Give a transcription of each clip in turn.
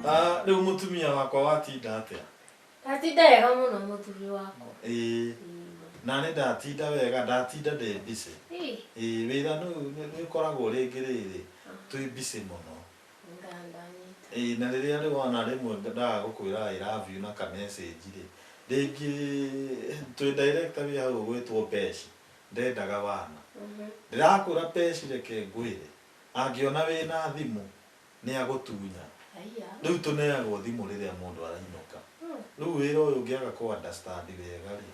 Ah, rĩu mũtumia wakwa watinda atĩa? Ndatinda wega mũno mũthuri wakwa. Ĩĩ, na nĩ ndatinda wega, ndatinda ndĩ busy. Ĩĩ, Ĩĩ, wĩra nĩ ũkoragwo rĩngĩ rĩrĩ, twĩ busy mũno. Ngandanyita. Ĩĩ, na rĩrĩa rĩu wona rĩmwe ndaga gũkwĩra I love you na ka message rĩ, rĩngĩ twĩ director wĩ hau ũgwĩtwo Peshi, ndendaga wana. Ndĩrakwĩra Peshi reke ngwĩre, angĩona wĩna thimũ nĩ agũtunya. Haiya. Rĩu tũneagwo thimũ rĩrĩa mũndũ arainũka. Rĩu wĩra ũyũ ũngĩaga kũ understand wega rĩ,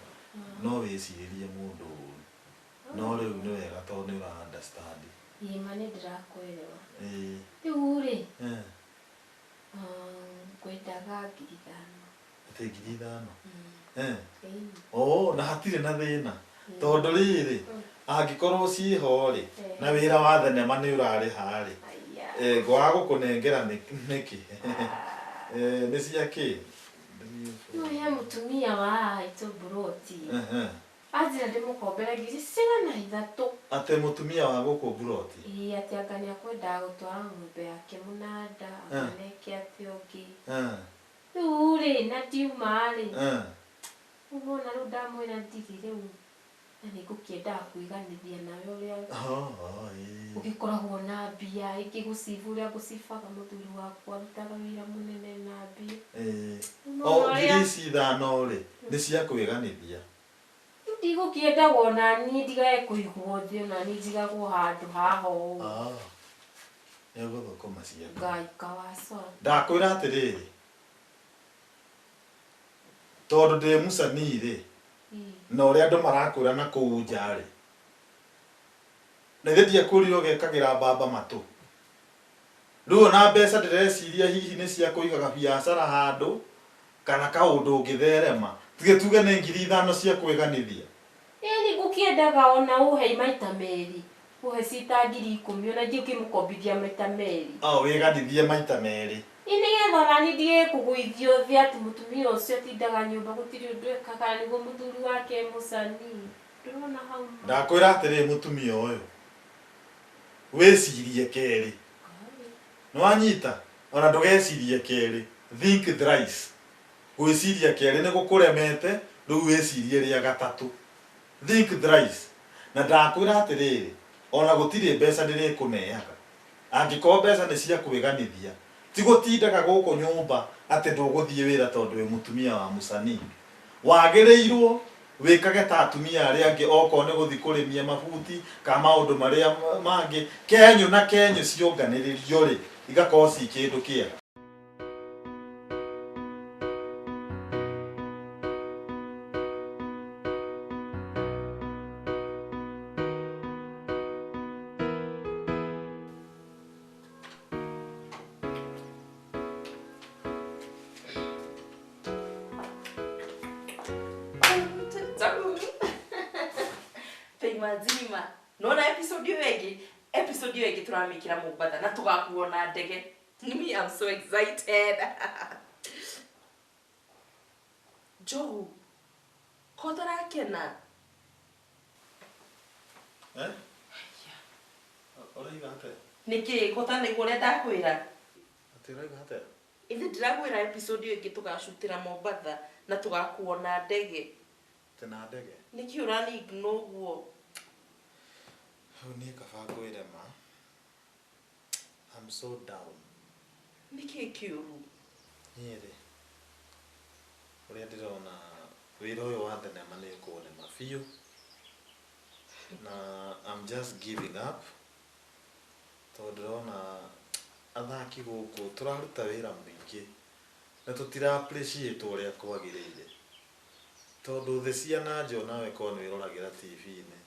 no wĩcirĩrie mũndũ ũru. No rĩu nĩ wega tondũ nĩ ũra understand. Ĩĩ ma nĩ ndĩrakũelewa. Ĩĩ. Rĩu rĩ, Eh, ngwendaga 5,000. Atĩ 5,000? Eh. Ĩĩ. Oo, na hatirĩ na thĩna. Tondũ rĩrĩ, angĩkorwo ciĩho rĩ, na wĩra wa thenema nĩ ũrarĩha rĩ, Haiya. eh, ngwaga gũkũnengera nĩkĩ? Eh, nĩ cia kĩ? Rĩu he mũtumia wa haitũ mburoti. Ehe. Anjĩra ndĩmũkombere 300,000. Atĩ mũtumia wa gũkũ mburoti? Ĩĩ, atĩ anga nĩakwendaga gũtwara ng'ombe yake mũnanda, anga neke atĩa ũngĩ. Rĩu rĩ, na ndiuma rĩ, rĩu wona rĩu ndamwĩra ndirĩ rĩu, na nĩngũkĩendaga kwĩganithia nawe ũrĩa Oh, oh, ĩĩ. ũgĩkoragwo na mbia, ĩngĩ gũcibu ũrĩa ngũcibaga mũthuri wakwa arutaga wĩra mũnene na mbia. Ĩĩ. Rĩu O nĩwona ngiri ũrĩa ici ithano rĩ, nĩ cia kwĩganithia. Rĩu ndigũkĩendaga ona niĩ ndigae kũigwo thĩ, ona niĩ njigagwo handũ haha ũũ. Ah. Nĩ ũgũthũkũma ciaku. Ngai kawacora. Ndakwĩra atĩrĩrĩ, tondũ ndĩ mũcanii rĩ, na ũrĩa andũ marakwĩra na kũu nja rĩ, na ithe ndiakwĩrire ũgekagĩra mbamba matũ. Rĩu ona mbeca ndĩreciria hihi nĩ cia kũigaga biacara handũ, kana kaũndũ ũngĩtherema. Tige tuge nĩ 5,000 cia kwĩganithia. Ĩĩ nĩ ngũkĩendaga ona ũhe maita merĩ. Ũhe cita 10,000 ona ingĩ ũkĩmũkombithia maita merĩ. Oh, wĩganithie maita merĩ. Ĩĩ nĩgetha ona niĩ ndige kũgũithio thĩ atĩ mũtumia ũcio atindaga nyũmba gũtirĩ ũndũ ekaga nĩguo mũthuri wake e mũcanii. Ndũrona hau ma. Ndakwĩra atĩrĩ mũtumia ũyũ, wĩcirie kerĩ. Nĩwanyita? Ona ndũgecirie kerĩ. Think thrice. Gwĩciria kerĩ nĩ gũkũremete, rĩu wĩcirie rĩa gatatũ. Think thrice. Na ndakwĩra atĩrĩrĩ, ona gũtirĩ mbeca ndĩrĩkũneaga. Angĩkorwo mbeca nĩ cia kwĩganithia, ti gũtindaga gũkũ nyũmba atĩ ndũgũthiĩ wĩra tondũ wĩ mũtumia wa mũcanii. Wagĩrĩirwo wĩkage ta atumia arĩa angĩ, okorwo nĩ gũthiĩ kũrĩmia mabuti kana maũndũ marĩa mangĩ, kenyũ na kenyũ cionganĩrĩrio rĩ, igakorwo ci kĩndũ kĩega. Imagine nona episode ĩyo ĩngĩ, episode ĩyo ĩngĩ tũramĩkĩra Mombatha na tũgakuo na ndege. Me, I'm so excited. Njogu, ko ũtarakena? Eh? Ũroiga atĩa? Nĩkĩ ko ũtanaigua ũrĩa ndakwĩra? Atĩ ũroiga atĩa? Ithe ndĩrakwĩra episode ĩyo ĩngĩ tũgacutĩra Mombatha na tũgakuo na ndege. Atĩ na ndege? Nĩkĩ ũrani ignore ũguo? Hau niĩ kaba ngwĩre ma. I'm so down. Nĩkĩ kĩũru? Niĩ rĩ, ũrĩa ndĩrona wĩra ũyũ wa thenema nĩ ũkũnema biũ. Na I'm just giving up. Tondũ ndĩrona athaki gũkũ tũraruta wĩra mũingĩ na tũtira appreciate ũrĩa kwagĩrĩire. Tondũ thĩ cia na nja onawe korwo nĩ wĩroragĩra T V-inĩ,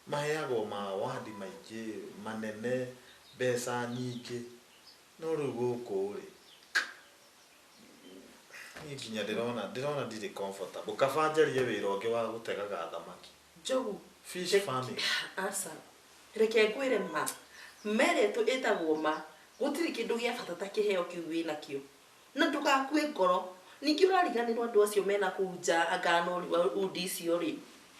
maheagwo mawandi maingĩ manene, mbeca nyingĩ, no rĩu gũkũ rĩ, niĩ nginya ndĩrona ndirĩ comfortable. Kaba njarie wĩra ũngĩ wa gũtegaga thamaki. Njogu, Fish farming. Aca, reke ngwĩre ma, meretũ ĩtagwo ma, gũtirĩ kĩndũ gĩa bata ta kĩheo kĩu wĩnakĩo. Na ndũgakue ngoro. Ningĩ ũrariganĩrwo andũ acio mena kũu nja anga no riũa undi icio rĩ.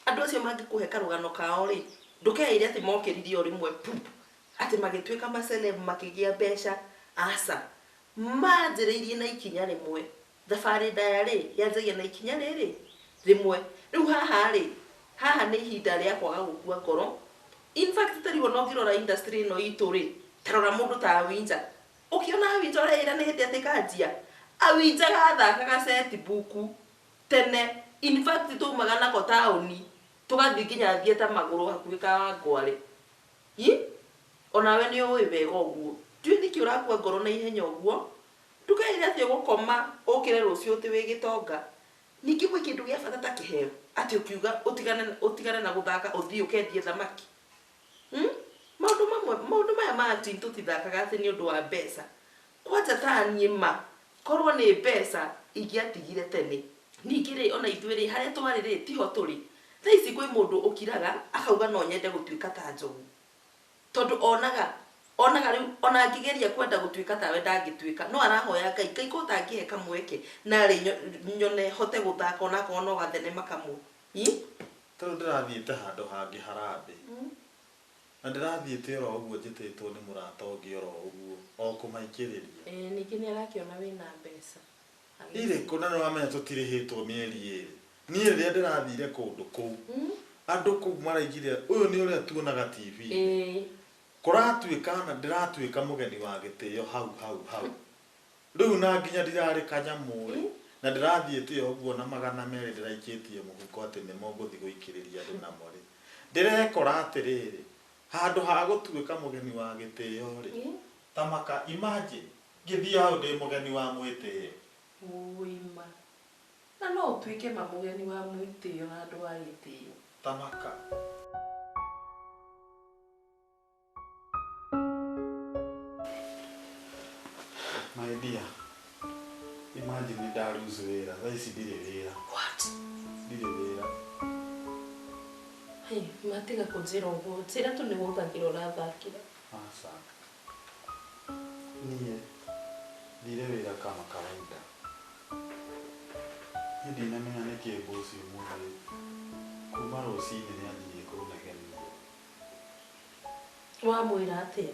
Andũ acio mangĩkũhe karũgano kao rĩ, ndũkeire atĩ mokĩrire o rĩmwe pup, atĩ magĩtuĩka maceleb makĩgĩa mbeca. Aca, Manjĩrĩirie na ikinya rĩmwe. Thabarĩ ndaya rĩ, yanjagia na ikinya rĩrĩ rĩmwe. Rĩu haha rĩ, haha nĩ ihinda rĩa kwaga gũkua ngoro. In fact ta rĩu ona ũngĩrora industry ĩno itũ rĩ, ta rora mũndũ ta Awinja. Ũkĩona Awinja ũreĩra nĩ hĩndĩ atĩ kanjia? Awinja gathakaga set book tene. In fact twaumaga nako taũni tũgathiĩ nginya theatre magũrũ hakuhĩ Kawangware. Ĩ? Onawe nĩ ũĩ wega ũguo. Ndiũĩ nĩkĩ ũrakua ngoro na ihenya ũguo. Ndũkeĩre atĩ ũgũkoma ũkĩre rũciũ atĩ wĩ gĩtonga. Ningĩ gwĩ kĩndũ gĩa bata ta kĩheo atĩ ũkiuga ũtigane ũtigane na gũthaka ũthiĩ ũkendie thamaki. Hmm? Maũndũ mamwe maũndũ maya ma acting tũtithakaga atĩ nĩ ũndũ wa mbeca. Kwanja ta niĩ ma korwo nĩ mbeca ingĩatigire tene. Ningĩ rĩ ona ithuĩ rĩ harĩa twarĩ rĩ tiho tũrĩ. Thaa ici kwĩ mũndũ ũkiraga akauga no nyende gũtuĩka ta Njogu. Tondũ onaga onaga rĩu ona angĩgeria kwenda gũtuĩka tawe ndangĩtuĩka. No arahoya Ngai, Ngai korwo ũtangĩhe kamweke narĩ nyone hote gũthaka onakorwo no gathenema kamwe. Ii? Ta rĩu ndĩrathiĩte handũ hangĩ harambee, na ndĩrathiĩte oro ũguo njĩtĩtwo nĩ mũrata ũngĩ oro ũguo, o kũmaikĩrĩria. Ĩĩ ningĩ nĩarakĩona wĩna mbeca. Irĩkũ na nĩwamenya tũtirĩhĩtwo mĩeri ĩrĩ. Niĩ rĩrĩa ndĩrathire kũndũ kũu, andũ kũu maraigire ũyũ nĩ ũrĩa tuonaga TV-inĩ. Kũratuĩka na ndĩratuĩka mũgeni wa gĩtĩo hau hau hau. Rĩu na nginya ndirarĩ kanyamũ-rĩ, na ndĩrathiĩte o ũguo na 200 ndĩraikĩtie mũhuko atĩ nĩmo ngũthiĩ gũikĩrĩria andũ namo-rĩ, ndĩrekora atĩrĩrĩ, handũ ha gũtuĩka mũgeni wa gĩtĩo-rĩ, ta maka, imagine, Ngĩthiĩ hau ndĩ mũgeni wa mwĩtĩĩo. Ũũi ma. Na no ũtuĩke ma mũgeni wa mwĩtĩĩo handũ wa gĩtĩĩo. Ta maka. My dear, imagine nĩ nda lose wĩra, thaa ici ndirĩ wĩra. What? Ndirĩ wĩra. Hey, ma tiga kũnjĩra ũguo. Njĩra tu nĩ gũthakĩra ũrathakĩra. Aca. Niĩ thire wĩra kama kawaida. Niĩ ndinamenya nĩkĩ boss ũmũthĩ kuma rũcinĩ nĩanjirie kũnegenia. Wamwĩra atĩa?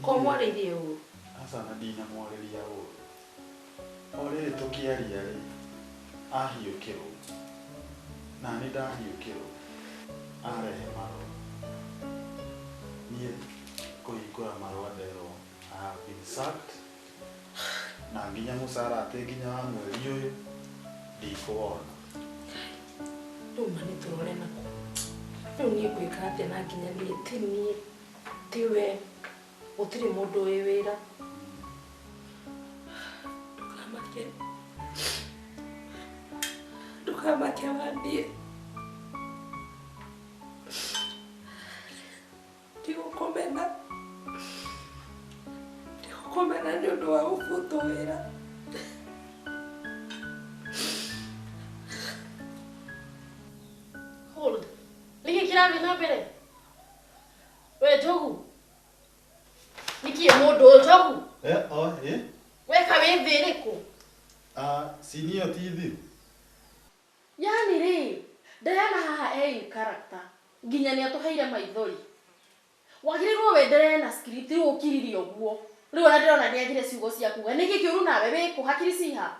Ko mwarĩirie ũru? Aca na ndinamwarĩria ũru. O rĩrĩ tũkĩaria rĩ, ahiũkĩrwo nani ndahiũkĩrwo arehe marũa. Niĩ kũhingũra marũa nderwo I have been sacked na nginya mũcara atĩ nginya wa mweri ũyũ ndikũwona. Rĩu ma nĩ tũrore nakũ. Rĩu niĩ ngwĩka atĩa na nginya niĩ ti niĩ ti we gũtirĩ mũndũ wĩ wĩra. Ndũkamake. Ndũkamake wandie. Ndigũkũmena. Ndigũkũmena nĩ ũndũ wa gũbutwo wĩra. Hold. Nĩkĩ kĩrathiĩ na mbere? We Njogu. Nĩkĩ mũndũ ũyũ Njogu? Eh, oh, eh. Weka wĩ thĩ ĩrĩkũ? Ah, sini ĩyo ti thiru. Yaani rĩ, Diana haha e in character nginya nĩ atũheire maithori. Wagĩrĩirwo wenderee na script rĩu ũkirire ũguo. Rĩu ona ndĩrona nĩ agire ciugo cia kuga. Nĩkĩ kĩũru nawe? Wĩkũ? Hakiri ciĩ ha?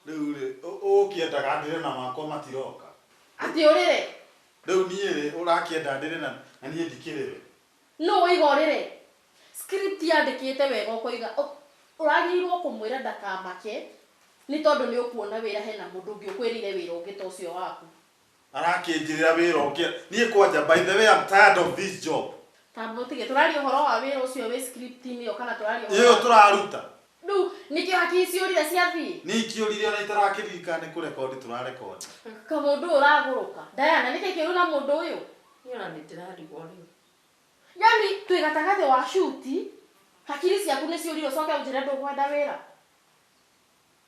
Rĩu rĩ, ũgũkĩendaga ndĩre na makwa matiroka? Atĩ ũrĩre? Rĩu niĩ rĩ, ũrakĩenda ndĩre na niĩ ndikĩrĩre? Nũ woiga ũrĩre? Script yandĩkĩte wega ũkoiga ũragĩrĩirwo kũmwĩra ndakamake nĩ tondũ nĩ ũkuona wĩra hena mũndũ ũngĩ ũkwĩrĩire wĩra ũngĩ ta ũcio waku. Arakĩnjĩrĩra wĩra ũngĩ niĩ kwanja by the way I'm tired of this job. Tamba ũtige tũraria ũhoro wa wĩra ũcio wĩ script inĩ ĩyo kana tũraria ũhoro Ĩyo tũraruta. Rĩu nĩkĩo hakiri ciũrire ciathiĩ? Niĩ ikĩũrire ona itarakĩririkana nĩ kũrekondi tũrarekondi. Kamũndũ ũyũ ũragũrũka. Diana nĩkĩ kĩũru na mũndũ ũyũ? Niĩ ona nĩndĩrarigwo rĩu. Yaani twĩ gatagatĩ wa shoot, hakiri ciaku nĩ ciũrire ũcoke ũnjĩre ndũkwenda wĩra?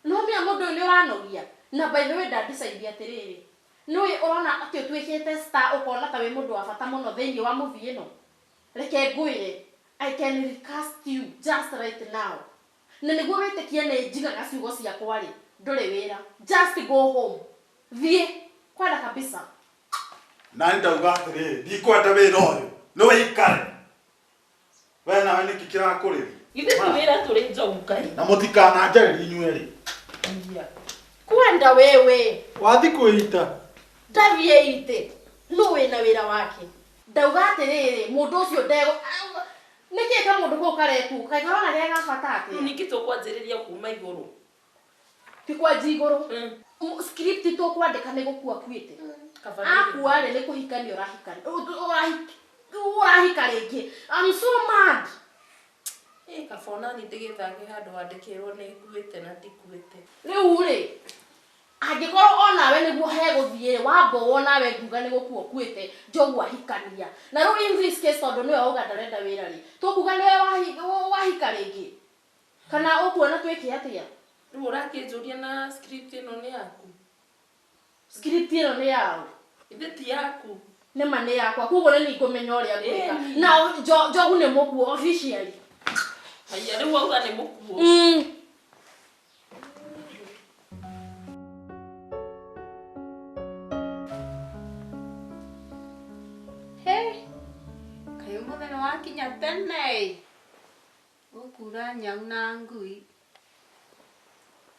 Nĩũramenya mũndũ ũyũ nĩũranogia? Na by the way nda decide atĩrĩrĩ, nĩũĩ ũrona atĩ ũtuĩkĩte star ũkona ta wĩ mũndũ wa bata mũno thĩiniĩ wa movie ĩno? Reke ngwĩre, I can recast you just right now. Na nĩguo wĩtĩkie nĩ njigaga ciugo ciakwa-rĩ, ndũrĩ wĩra. Just go home. Thiĩ. Kwenda kabisa. Nani ndauga atĩrĩrĩ, ndikwenda wĩra ũyũ, nĩ wĩikare. We nawe nĩkĩ kĩrakũrĩria? Githĩ ti wĩra tũrĩ njogu kai. Na mũtikananjarĩrie inyuĩ erĩ. Kwenda wewe. Wathi kwĩita. Ndathiĩ ite. Nũ wĩna wĩra wake? Ndauga atĩrĩrĩ, mũndũ ũcio ndego nĩkĩ ka mũndũ kũu karetwo? Kaĩ karona ge ga bata atĩa? Ningĩ tũkwanjĩrĩria kuma igũrũ. Ti kwanjia igũrũ. Script tũkwandĩka nĩ gũkua akuĩte. Akua rĩ nĩ kũhikania ũrahikania. Ũrahika rĩngĩ. I'm so mad. Kaba ona niĩ ndĩgĩthake handũ wandĩkĩrwo nĩ nguĩte na ndikuĩte. Rĩu rĩ, angĩkorwo onawe nĩguo hegũthiĩ wambowo nawe nguga nĩ gũkua ũkuĩte njogu ahikania. Na rĩu in this case tondũ nĩwe wauga ndarenda wĩra rĩ, tũkuga nĩwe wahika rĩngĩ? Kana ũkuona twĩke atĩa? Rĩu ũrakĩnjũria na script ĩno nĩ yaku? Script ĩno nĩ yaũ? Ithe ti yaku. Nĩ ma nĩ yakwa, koguo nĩ niĩ ngũmenya ũrĩa ngwĩka. Na njogu nĩ mũkuo officially. Haiya rĩu wauga nĩ mũkuo. Hey, kaĩ ũmũthĩ nĩ wakinya tene? Ũkura nyau na ngui.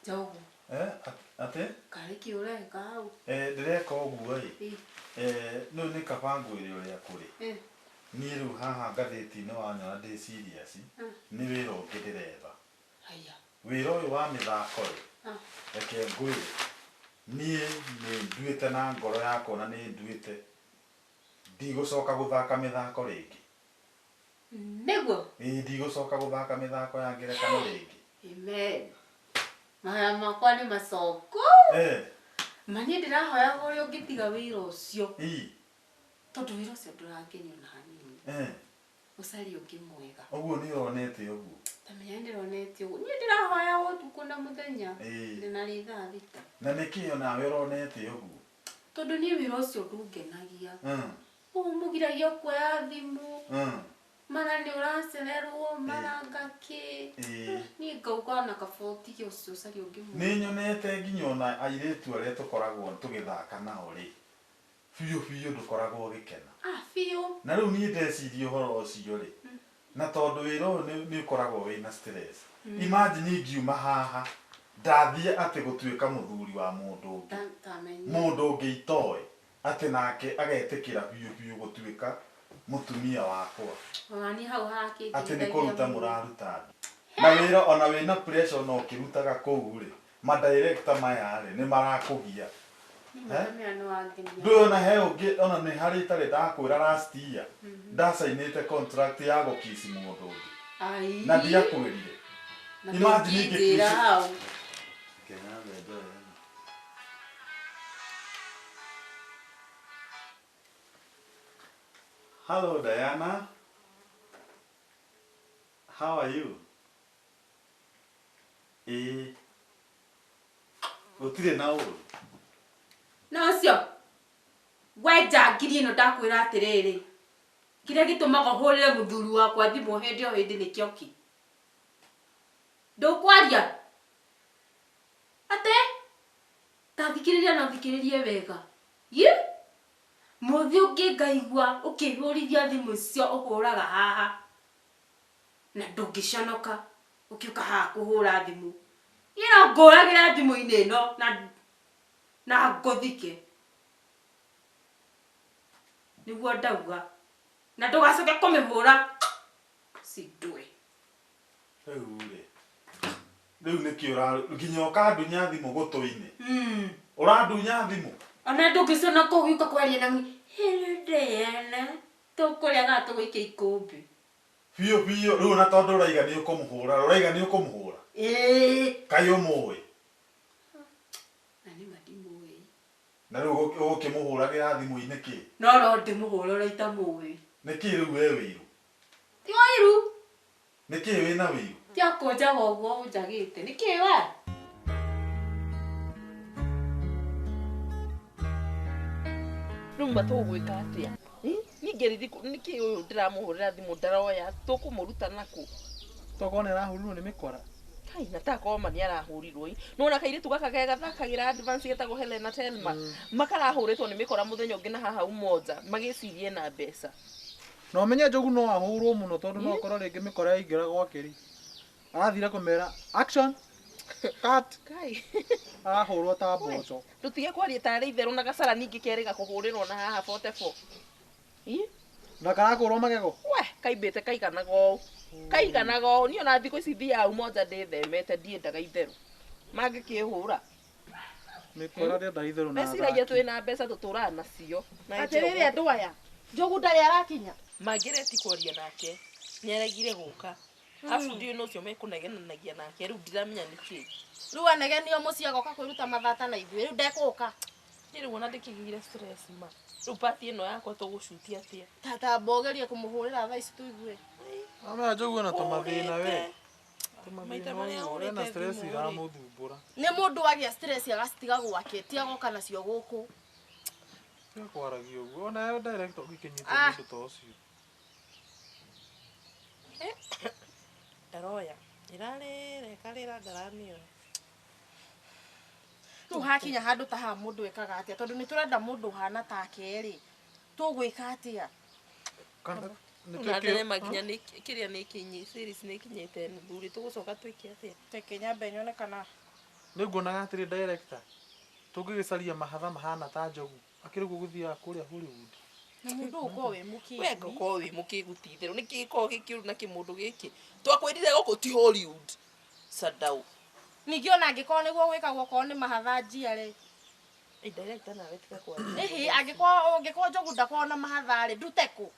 Njogu. Atĩ? Karĩ kĩ ũreka hau? Ndĩreka ũguo ĩ. Rĩu nĩ kaba ngwĩre ũrĩa kũrĩ. Niĩ rĩu haha ngathĩti-inĩ wanyona ndĩ serious, nĩ wĩra ũngĩ ndĩretha. Haiya. Wĩra ũyũ wa mĩthako rĩ, reke ngwĩre, niĩ nĩ nduĩte na ngoro yakwa na nĩ nduĩte ndigũcoka gũthaka mĩthako rĩngĩ. Nĩguo? Ĩĩ ndigũcoka gũthaka mĩthako ya ngerekano rĩngĩ. Amen. Mahoya makwa nĩ macoku. Ma niĩ ndĩrahoyaga ũrĩa ũngĩtiga wĩra ũcio. Tondũ wĩra ũcio ndũrangenia ona hanini. Ũcarie ũngĩ mwega. Ũguo nĩ ũronete ũguo? Ta menya nĩ ndĩronete ũguo. Niĩ ndĩrahoya ũtukũ na mũthenya. Ndĩna rĩ thaa 6. Na nĩkĩ onawe ũronete ũguo? Tondũ niĩ wĩra ũcio ndũngenagia. Ũũ mũgiragia kuoya thimũ. Mara nĩ ũracererwo, mara ngakĩ. Niĩ ngauga ona kaba ũtige ũcio ũcarie ũngĩ mwega. Nĩ nyonete nginya ona airĩtu arĩa tũkoragwo tũgĩthaka nao rĩ, biũ biũ ndũkoragwo ũgĩkena. Biũ. Na rĩu niĩ ndeciria ũhoro ũcio rĩ, na tondũ wĩra ũyũ nĩ ũkoragwo wĩna stress. Imagine ingiuma haha ndathiĩ atĩ gũtuĩka mũthuri wa mũndũ ũngĩ. Mũndũ ũngĩ itoĩ atĩ nake agetĩkĩra biũ biũ gũtuĩka mũtumia wakwa. Ona niĩ hau harakĩnjĩthagia Atĩ nĩ kũruta mũraruta andũ. Na wĩra ona wĩna pressure ona ũkĩrutaga kũu rĩ, ma director maya rĩ nĩ marakũgia. Ndũĩ ona he ũngĩ ona nĩ harĩ itarĩ ndakwĩra last year ndacainĩte contract ya gũkici mũndũ ũngĩ. Na ndiakwĩrire. Imagine ingĩkici. Hello Diana. How are you? Gũtirĩ na ũru. Na ũcio we njangiri ĩno ndakwĩra atĩrĩrĩ, kĩrĩa gĩtũmaga ũhũrĩre mũthuri wakwa thimũ hĩndĩ o hĩndĩ nĩkĩo kĩ? Ndũkwaria? Atĩ? Ta thikĩrĩria na ũthikĩrĩrie wega. Ĩ? Mũthĩ ũngĩ ngaigua ũkĩhũrithia thimũ icio ũhũraga haha. Na ndũngĩconoka ũkĩũka haha kũhũra thimũ. Niĩ no ngũragĩre thimũ-inĩ ĩno na ngũthike. Nĩguo ndauga. Na ndũgacoke kũmĩhũra. Cindwe. Rĩu rĩ. Rĩu nĩkĩ nginya ũkandunya thimũ gũtũ-inĩ? Ũrandunya thimũ? Ona ndũngĩconoka ũgĩũka kwaria na Hello Diana. Tũkũrĩa kana tũgũikia ikũmbĩ? Biũ biũ rĩu ona tondũ ũraiga nĩ ũkũmũhũra, ũraiga nĩ ũkũmũhũra? Ĩĩ. Kaĩ ũmũĩ? Na nĩ ma ndimũĩ. Na rĩu ũgũkĩmũhũragĩra thimũ-inĩ kĩ? No no ndĩmũhũre ũrĩa itamũĩ. Nĩkĩ rĩu we wĩiru? Ti ũiru. Nĩkĩ wĩna wĩiru? Ti akũnjaga ũguo ũnjagĩte. Nĩkĩ we? Rĩu ma tũgwĩka atĩa? Niĩ ngĩriri nĩkĩ ũyũ ndĩramũhũrĩra thimũ ndaroya, tũkũmũruta nakũ? Tokorwo nĩ arahũrirwo nĩ mĩkora. Kai, na takorwo ma nĩ arahũrirwo ĩ. Nĩwona kairĩtu gaka ke gathakagĩra advance getagwo Helena Telma. Makarahũrĩtwo nĩ mĩkora mũthenya ũngĩ na haha Umoja, magĩcirie na mbeca. Na ũmenye Njogu no ahũrwo mũno tondũ no akorwo rĩngĩ mĩkora yaingĩra gwake rĩ. Arathire kũmera action cut. Kai. Arahũrwo ta mboco. Tũtige kwaria tarĩ itherũ na gacara ningĩ kerĩ gakũhũrĩrwo na haha 44. Ĩ? Na karakũrwo magego. We, kaimbĩte kaiganaga ũũ. Kaiganaga ũũ. Niĩ ona thikũ ici thiaga umoja ndĩthemete ndiendaga itherũ. Mangĩkĩhũra. Mĩkora ndĩendaga itherũ na Meciragia athaki. twĩ na mbeca tũtũraga nacio. Na Atĩrĩrĩ andũ aya, Njogu ndarĩ arakinya. Mangĩreti kwaria nake nĩaregire gũka. Arabu ndiũĩ na ũcio mekũnegenanagia nake rĩu ndiramenya nĩkĩ. Rĩu anegenio mũciĩ agoka kwĩruta mathata na ithuĩ rĩu ndekũka. Niĩ rĩu ona ndĩkĩgĩire stress ma. Rĩu pati ĩno yakwa tũgũcutia atĩa? Tata mbogerie kũmũhũrĩra thaa ici tũigue. Amenya Njogu ena tũmathĩna we. Maita Tũmathĩna marĩa ũyũ, ena ahũrĩte stress thimũ rĩ. iramũthumbũra. Nĩ mũndũ agĩa stress agacitiga gwake, ti agoka nacio gũkũ. Tiga kwaragia ũguo. Ona we director ũngĩkĩnyitwo Ah. nĩ ũndũ ta ũcio. Ndaroya. Ĩrarĩra ĩkarĩra ndaramĩoya. Rĩu hakinya handũ ta haha mũndũ ekaga atĩa? Tondũ nĩ tũrenda mũndũ ũhana take rĩ, tũgwĩka atĩa? Kana nĩ Na twĩke- thenema nginya nĩ kĩrĩa nĩ ĩkinyi series nĩ ĩkinyĩte nuthu rĩ tũgũcoka twĩke atĩa? Reke nyambe nyone kana Nĩ nguonaga atĩrĩ director tũngĩgĩcaria mahatha mahana ta Njogu akĩrĩ ũguo gũthiaga kũrĩa Hollywood. nĩ mũndũ ũkorwo wĩ We mũkĩgu. ngũkorwo wĩ mũkĩgu ti itherũ nĩkĩ gĩkoragwo gĩ kĩũru na kĩmũndũ gĩkĩ twakwĩrire gũkũ ti Hollywood Sadau. Ningĩ ona angĩkorwo nĩguo gwĩkagwo okorwo nĩ mahatha njia rĩ. Ĩ director nawe tiga kwaria. Ĩhĩ angĩkorwo ũngĩkorwo Njogu ndakorwo na mahatha rĩ, ndute kũ?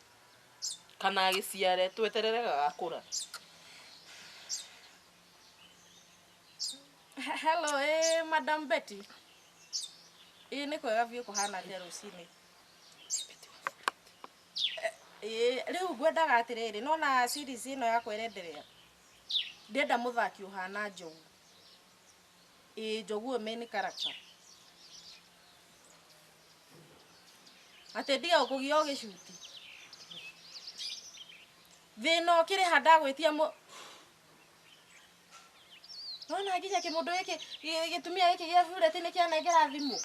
Kana agĩciare tweterere gagakũra. Hello, Madam Betty. Ĩ nĩ kwega biũ kũhana atĩa rũcinĩ? Ĩ rĩu ngwendaga atĩrĩrĩ, nona series ĩno yakwa ĩrenderea. Ndĩrenda mũthaki ũhana Njogu. Ĩ Njogu ũyũ main character. Atĩ ndige gũkũgia ũgĩcuti. Thĩna ũkĩrĩ ha ndagwĩtia mũ Nona nginya kĩmũndũ gĩkĩ gĩtumia gĩkĩ gĩa bureti nĩ kĩanengera thimũ.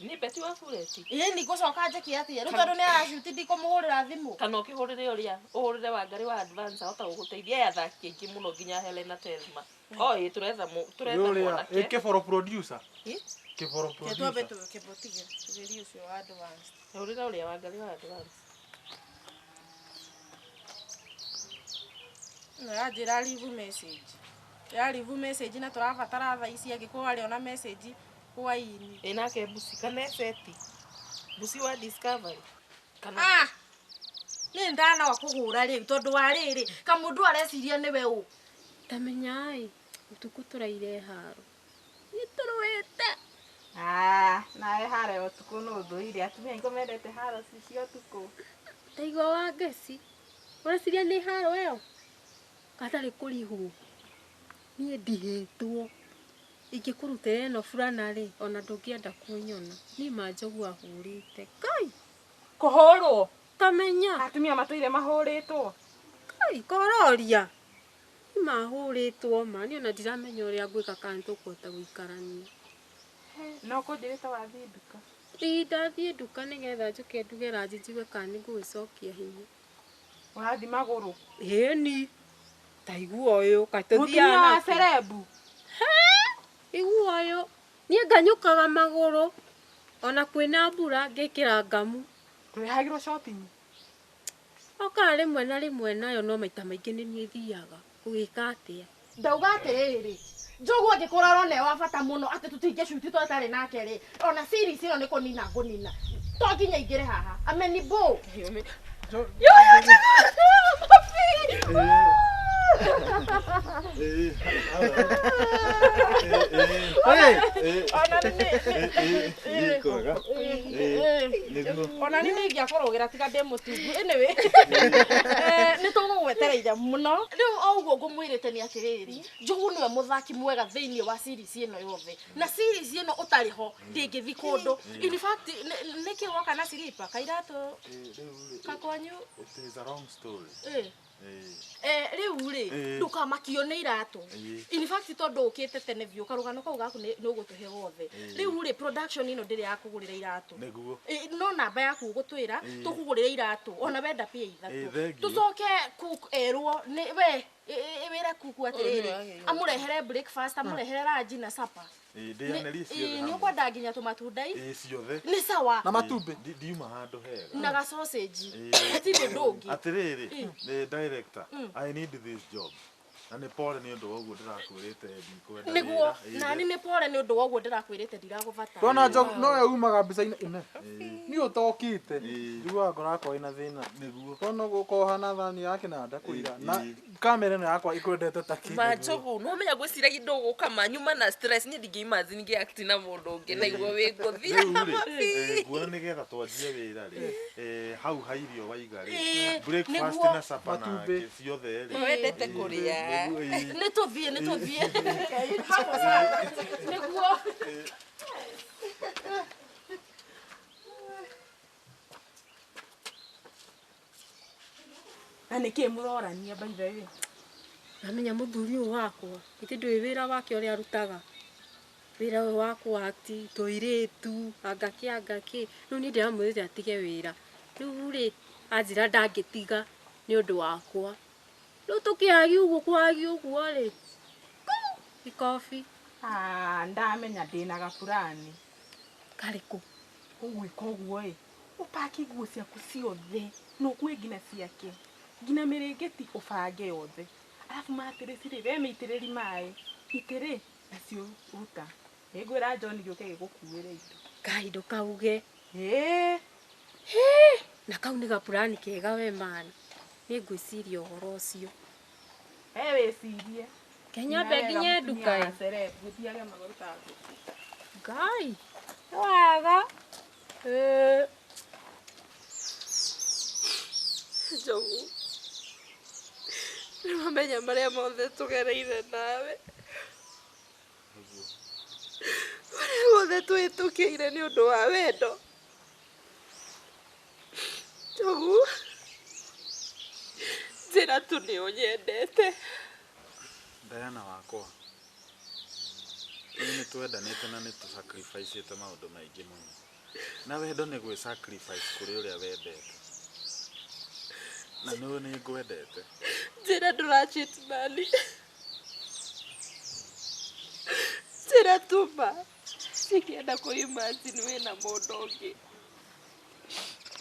Nĩ Betty wa bureti. Ĩ ni ngũcoka njĩke atĩa? Rĩu tondũ nĩ aracuti ndikũmũhũrĩra thimũ. Kana ũkĩhũrĩre ũrĩa ũhũrĩre Wangari wa advance ahota gũgũteithia aya athaki aingĩ mũno nginya Helena Telma. O ĩ tũretha tũretha Nĩ ũrĩa mwanake. ĩ kĩboro producer. Ĩ? Kĩboro Ke twambe producer. tũkĩmũtige tũgerie ũcio wa advance. Hũrĩra ũrĩa Wangari wa advance. Ĩno yanjĩra leave message. Ya leave message na tũrabatara thaa ici angĩkorwo arĩ ona message hwaĩ-inĩ. Ĩ nake Busi kana Eseti. Busi wa Discovery. Kana Ah! Nĩ ndanoga kũhũra rĩu tondũ wa rĩrĩ kamũndũ areciria nĩwe ũ. Tamenya ĩ, ũtukũ tũraire haro. Nĩ tũrũĩte. Ah, nawe haro ya ũtukũ nĩ ũthũire. Atumia aingĩ mendete haro cia ũtukũ. Taigua wa ngeci. Ũreciria nĩ haro ĩyo? Gatarĩ kũrihwo. Niĩ ndihĩtwo. Ingĩkũrutĩra ĩno burana rĩ, ona ndũngĩenda kũnyona. Niĩ ma Njogu ahũrĩte. Kai! Kũhũrwo? Tamenya. Atumia matũire mahũrĩtwo. Kai, kororia. Nĩ mahũrĩtwo ma, niĩ ona ndiramenya ũrĩa ngwĩka kana nĩtũkũhota gũikarania. No kũnjĩrĩte wathiĩ nduka. Ĩĩ ndathiĩ nduka nĩgetha njũke nduge ranji njigue kana nĩngũgĩcokia hinya. Ũrathiĩ magũrũ? Ĩni. Ta igua ũyũ, kaĩ tũthiaga Mũtumia wa nakĩ? cerebu. Igua ũyũ. Niĩ nganyũkaga magũrũ. Ona kwĩna mbura ngekĩra ngamu. Ndũrĩhagĩrwo shopping? Okaga rĩmwe na rĩmwe nayo no maita maingĩ nĩ niĩ thiaga. Gũgĩka atĩa? Ndauga atĩrĩrĩ, Njogu angĩkorwo arona e wa bata mũno atĩ tũtingĩcuti tũtarĩ nake rĩ, ona series ĩno nĩ kũnina ngũnina. To nginya aingĩre haha. Amenibo. Ona nĩ ingĩakũrũgĩra tiga ndĩ mũtungu. Anyway, nĩ tũgũgwetereire mũno. Rĩu o ũguo ngũmwĩrĩte nĩ atĩrĩrĩ, Njogu nĩwe mũthaki mwega thĩinĩ wa series ĩno yothe. Na series ĩno ũtarĩ ho ndĩngĩthiĩ kũndũ. In fact, nĩkĩ woka na silipa kairatũ kakwanyu? It is a long story. Rĩu rĩ, ndũkamakio nĩ iratũ. In fact, tondũ ũkĩte tene biũ, karũgano kau gaku nĩ ũgũtũhe gothe. Rĩu rĩ, production ĩno ndĩrĩ ya kũgũrĩra iratũ. Nĩguo. No namba yaku ũgũtwĩra, tũkũgũrĩra iratũ, ona wenda pia ithatũ. Thengiũ. Tũcoke Reke cook erwo nĩ we wĩre kuku atĩrĩrĩ amũrehere breakfast amũrehere lunch na supper. Ndĩanĩrie ciothe. Nĩ ũkwenda nginya tũmatunda i? Ciothe. Nĩ sawa. Na matumbĩ. Ndiuma handũ hega. Na ga sausage. Hatirĩ ũndũ ũngĩ. Atĩrĩrĩ, the director, I need this job. Na nĩ pole nĩ ũndũ wa ũguo ndĩrakwĩrĩte ndikwenda. Nĩguo, nani nĩ pole nĩ ũndũ wa ũguo ndĩrakwĩrĩte ndiragũbata. Tuona njogu no we umaga mbica-inĩ ĩno. Niĩ ũtokĩte. Njiguaga ngoro yakwa ĩna thĩna. Nĩguo. Kono gũkoha na thani ya kĩnanda kũira. Na kamera ĩno yakwa ĩkwendete ta kĩ. Ma Njogu, no menya gwĩciragia ndũgũka ma nyuma na stress niĩ ndingĩ-imagine ngĩ-act na mũndũ ũngĩ na igua wĩ ngũthi. Rĩu rĩ, nguona nĩgetha twanjie wĩra rĩ, hau ha irio waiga rĩ, breakfast na supper na ciothe rĩ. Wendete kũrĩa. Nĩ tũthiĩ, nĩ tũthiĩ. Nĩguo. Na nĩkĩ mũrorania by the way? Namenya mũthuri ũyũ wakwa, githĩ ndũĩ wĩra wake ũrĩa arutaga. Wĩra ũyũ wa kũ-act, tũirĩtu, anga kĩ anga kĩ. Rĩu niĩ ndĩramwĩrire atige wĩra. Rĩu rĩ, anjĩra ndangĩtiga nĩ ũndũ wakwa. Rĩu tũkĩagia ũguo kwagia ũguo rĩ, ikobi. Ah, ndamenya ndĩna gaburani. Karĩkũ? Ũgwĩka ũguo ĩ, ũpaki nguo ciaku ciothe, na ũkue nginya ciake. Nginya mĩrĩngĩti ũbange yothe. Arabu matĩrĩci rĩ, we mĩitĩrĩri maĩ. Itĩrĩ nacio ruta. Nĩngwĩra John gĩũke gĩgũkuĩre indo. Ngai ndũkauge. Ĩĩ. Na kau nĩ gapurani kega we man. Nĩngwĩciria ũhoro ũcio. We wĩcirie. Kenya mbe nginye nduka ĩ. Celeb, gũthiage magũrũ ta ngũkũ. Ngai. Nĩ wega. Ĩĩ. Njogu, nĩwamenya marĩa mothe tũgereire nawe. Marĩa mothe twĩtũkĩire nĩ ũndũ wa wendo. Njogu, njĩra tu nĩ ũnyendete. Diana wakwa, nĩ twendanĩte na nĩ tũ-sacrifice-ĩte maũndũ maingĩ mũno. Na wendo nĩ gwĩ-sacrifice kũrĩ ũrĩa wendete. Na nĩwe nĩ ngwendete. Njĩra ndũra-cheat nani. Njĩra tu ma, ndingĩenda kũ-imagine wĩna mũndũ ũngĩ.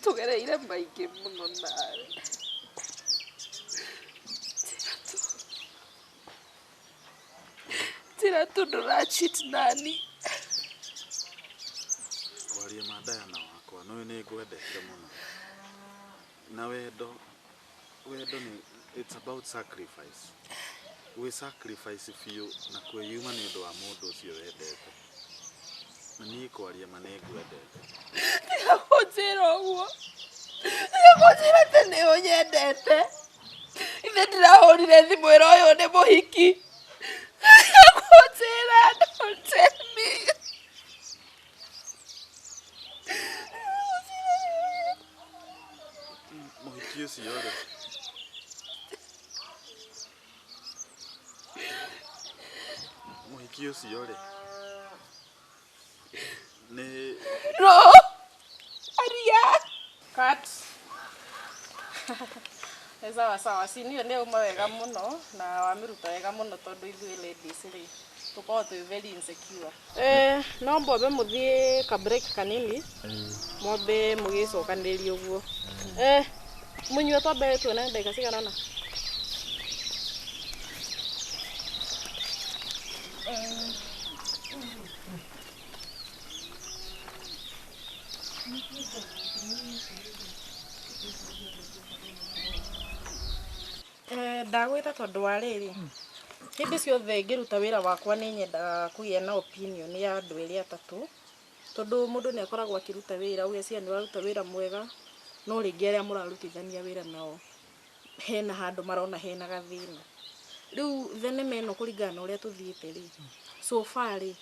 Tũgereire maingĩ mũno nawe. Njĩra tu ndũra-cheat nani. Kwaria ma Diana wakwa, nĩũĩ nĩ ngwendete mũno. Na wendo, wendo nĩ, it's about sacrifice. Gwĩ sacrifice biũ na kwĩyuma nĩ ũndũ wa mũndũ ũcio wendete. Na niĩ kwaria ma nĩ ngwendete. Tiga kũnjĩra ũguo. Tiga kũnjĩra atĩ nĩ ũnyendete. Ithe ndĩrahũrire thimũ ĩra ũyũ nĩ mũhiki. Tiga kũnjĩra, don't tell me. Mũhiki ũcio rĩ, mũhiki ũcio rĩ, nĩ No! Aria! Cut. Nĩ sawa sawa, scene ĩyo nĩ yauma wega mũno na wamĩruta wega mũno tondũ ithuĩ ladies rĩ tũkoragwo twĩ very insecure. No mbombe mũthiĩ ka break kanini, mwambe mũgĩcokanĩrĩrie ũguo. Mũnyue twambe tuone ndagĩka cigana ũna. Ndagwĩta tondũ wa rĩrĩ, hĩndĩ ciothe ngĩruta wĩra wakwa nĩ nyendaga kũgĩa na opinion ya andũ erĩ atatũ, tondũ mũndũ nĩ akoragwo akĩruta wĩra ũgeciria nĩ ũraruta wĩra mwega, no rĩngĩ arĩa mũrarutithania wĩra nao hena handũ marona hena gathĩna. Rĩu thenema ĩno kũringana na ũrĩa tũthiĩte rĩ, so far rĩ,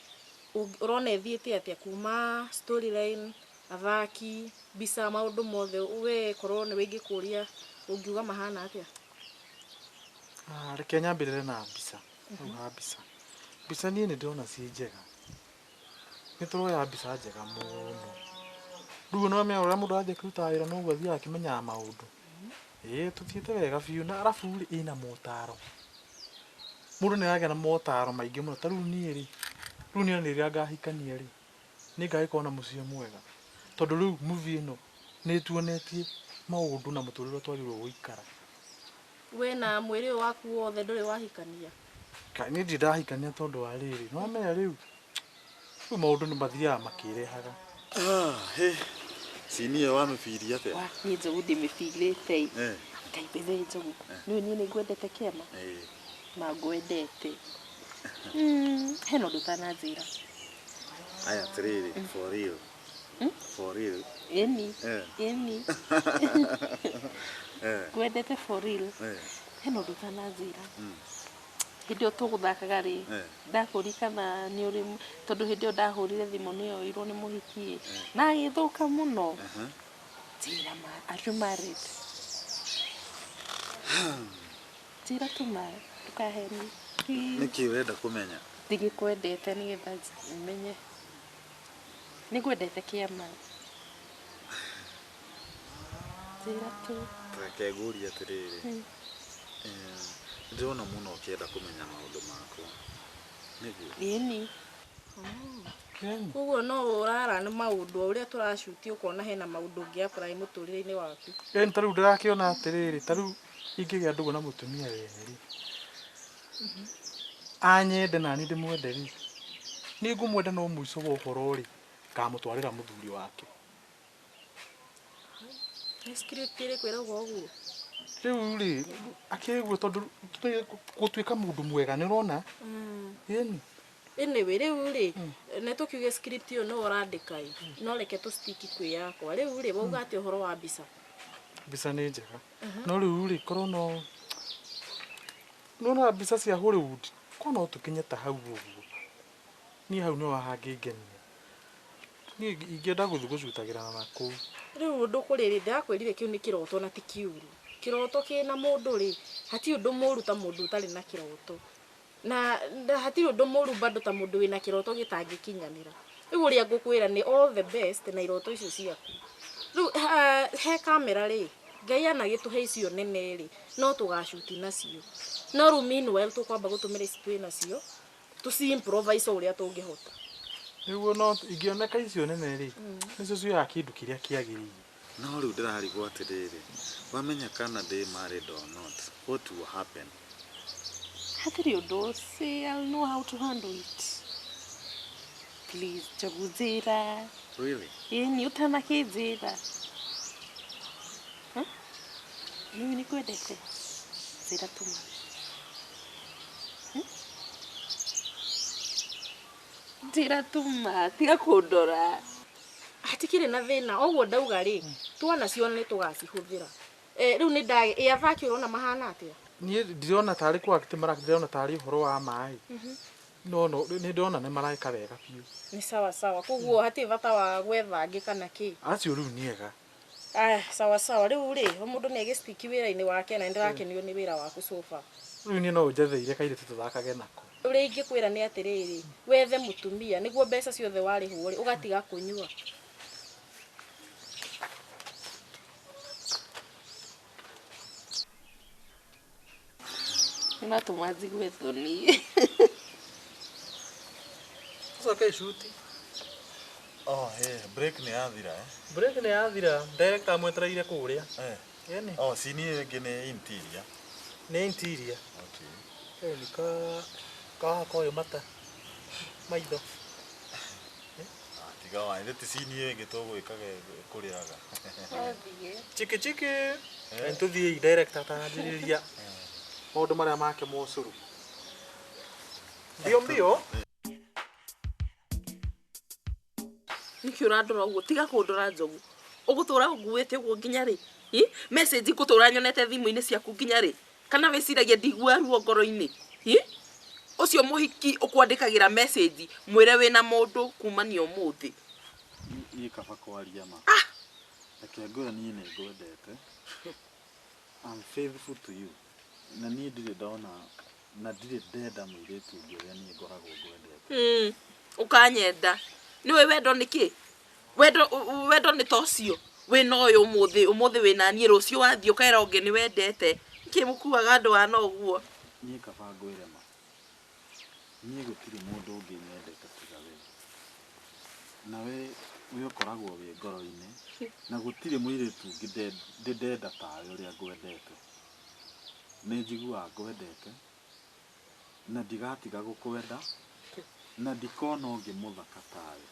ũrona ĩthiĩte atĩa kuma storyline, athaki, mbica, maũndũ mothe, we korwo nĩwe ingĩkũria ũngiuga mahana atĩa? Reke nyambĩrĩre na mbica. Hau ha mbica. Mbica niĩ nĩ ndĩrona ciĩ njega. Nĩ tũroya mbica njega mũno. Rĩu nĩ wamenya ũrĩa mũndũ athiĩ kũruta wĩra noguo athiaga akĩmenyaga maũndũ. Ĩĩ tũthiĩte wega biũ na arabu rĩ ĩna motaro. Mũndũ nĩ aragĩa na motaro maingĩ mũno ta rĩu niĩ rĩ, rĩu niĩ rĩrĩa ngahikania rĩ, nĩ ngagĩkorwo na mũciĩ mwega. Tondũ rĩu movie ĩno nĩ ĩtuonetie maũndũ na mũtũrĩre ũrĩa twagĩrĩirwo gũikara. We na mwĩrĩ ũyũ waku wothe ndũrĩ wahikania? Ka niĩ ndirĩ ndahikania tondũ wa rĩrĩ, nĩ wamenya rĩu, rĩu maũndũ nĩ mathiaga makĩrehaga. Hĩ, cini ĩyo wamĩbiria atĩa? Wa, niĩ Njogu ndĩmĩbirĩte ĩ. Eh. Ngai bethe Njogu. Nĩũĩ niĩ nĩngwendete kĩama? Ĩĩ. Ma ngwendete. Hena ũndũ ũtananjĩra. Aya atĩrĩrĩ, for real. For real. Ĩni. Eh. Ĩni. Eh. Ngwendete for real. Eh. Hena ũndũ ũtananjĩra. Hĩndĩ ĩyo tũgũthakaga rĩ, Eh. ndakũria kana nĩ ũrĩ, tondũ hĩndĩ ĩyo ndahũrire thimũ nĩ yoirwo nĩ mũhiki ĩ, na agĩthũka mũno. Njĩra ma, are you married? Njĩra tu ma, ndũkahenie. Nĩkĩ ũrenda kũmenya? Ndigĩkwendete nĩgetha menye. Nĩngwendete kĩama. Njĩra tu. Reke ngũrie atĩrĩrĩ. Ndĩrona mũno ũkĩenda kũmenya maũndũ makwa. Nĩguo? Ĩni. Koguo no ũrara nĩ maũndũ o ũrĩa tũracuti ũkona hena maũndũ ũngĩ apply mũtũrĩre-inĩ waku. Ĩni ta rĩu ndĩrakĩona atĩrĩrĩ, ta rĩu ingĩgĩa ndũgũ na mũtumia wene rĩ, anyende na niĩ ndĩmwende rĩ, nĩ ngũmwenda no mũico wa ũhoro rĩ, ngamũtwarĩra mũthuri wake. Nĩ script ĩrĩkũ ĩrauga ũguo? Rĩu rĩ, akĩrĩ ũguo tondũ gũtuĩka mũndũ mwega nĩ ũrona? Ĩni. Anyway, rĩu rĩ, nĩ tũkiuge script ĩyo nĩwe ũrandĩka ĩ, no reke tũ stick kwĩ yakwa. Rĩu rĩ, wauga atĩa ũhoro wa mbica? Mbica nĩ njega. No rĩu rĩ, korwo no nĩwona mbica cia Hollywood, korwo no tũkinye ta hau ũguo. Niĩ hau nĩho hangĩngenia. Niĩ ingĩenda gũthiĩ gũcutagĩra na kũu. Rĩu ũndũ kũrĩ rĩ, ndĩrakwĩrire kĩu nĩ kĩroto na ti kĩũru. Kĩroto kĩna mũndũ rĩ, hatirĩ ũndũ mũru ta mũndũ ũtarĩ na kĩroto. Na hatirĩ ũndũ mũru bado ta mũndũ wĩna kĩroto gĩtangĩkinyanĩra. Rĩu ũrĩa ngũkwĩra nĩ all the best na iroto icio ciaku. Rĩu he kamera rĩ, Ngai anagĩtũhe icio nene rĩ, no tũgacuti nacio. No rĩu meanwhile tũkwamba gũtũmĩra ici twĩ nacio, tũci improvise o ũrĩa tũngĩhota. Nĩguo no ingĩoneka icio nene rĩ, nĩcio cioyaga kĩndũ kĩrĩa kĩagĩrĩire. No rĩu ndĩrarigwo atĩrĩrĩ, wamenya kana ndĩ married or not, what will happen? Hatirĩ ũndũ, say I'll know how to handle it. Please, Njogu njĩra. Really? Ĩni ũtanakĩnjĩra. Nĩũĩ nĩngwendete? Njĩra tu ma. Njĩra tu ma, tiga kũndora. Hatikĩrĩ na thĩna, ũguo ndauga rĩ, tuona ciona nĩ tũgacihũthĩra. Rĩu nĩ nda, ĩ athaki ũrona mahana atĩa? Niĩ ndirona tarĩ kwa act mara, ndĩrona tarĩ ũhoro wa maĩ. No, no, nĩ ndĩrona nĩ mareka wega biũ. Nĩ sawa sawa, koguo hatirĩ bata wa gwetha angĩ kana kĩ? Acio rĩu nĩ ega. Aya, sawa sawa, rĩu rĩ, o mũndũ nĩ agĩstiki wĩra-inĩ wake na nĩ ndĩrakenio nĩ wĩra waku so far. Rĩu niĩ no ũnjetheire kairĩtu tũthakage nako. Ũrĩa ingĩkwĩra nĩ atĩrĩrĩ, wethe mũtumia nĩguo mbeca ciothe warĩhwo rĩ, ũgatiga kũnyua. Nĩũratũma njigue thoni. Tũcoke icuti. Oh, hey, break nĩ yathira, eh? Break nĩ yathira, director amwetereire kũrĩa. Eh. Ĩni. Oh, scene ĩyo ĩngĩ nĩ interior. Nĩ interior. Okay. Ĩni ka koyo mata. Maitho. Ah, tiga wa, ithe ti scene ĩyo ĩngĩ tũgwĩkaga kũrĩaga. Chiki chiki. Nĩ tũthiĩ director atananjĩrĩria maũndũ marĩa make mocũrũ. Mbio mbio. Nĩkĩ ũrandora ũguo? Tiga kũndora Njogu. Ũgũtũra ũnguĩte ũguo nginya rĩ? Ĩ? Message ngũtũra nyonete thimũ-inĩ ciaku nginya rĩ? Kana wĩciragia ndiguaga ruo ngoro-inĩ? Ĩ? Ũcio mũhiki ũkwandĩkagĩra message mwĩre wĩna mũndũ kumania ũmũthĩ. Niĩ kaba kwaria ma. Reke ngwĩre niĩ nĩ ngwendete. I'm faithful to you. Na niĩ ndirĩ ndona na ndirĩ ndenda mũirĩtu ũngĩ ũrĩa niĩ ngoragwo ngwendete. Ũkanyenda. Nĩũĩ wendo nĩ kĩ? Wendo, wendo nĩ ta ũcio. Wĩna ũyũ ũmũthĩ, ũmũthĩ wĩna niĩ, rũciũ wathiĩ ũkera ũngĩ nĩ wendete. Nĩkĩ mũkuaga andũ ana ũguo? Niĩ kaba ngwĩre ma, niĩ gũtirĩ mũndũ ũngĩ nyendete tiga we. Nawe we ũkoragwo wĩ ngoro-inĩ, na gũtirĩ mũirĩtu ũngĩ ndĩ ndenda tawe ũrĩa ngwendete. Nĩ njiguaga ngwendete, na ndigatiga gũkwenda, na ndikona ũngĩ mũthaka tawe,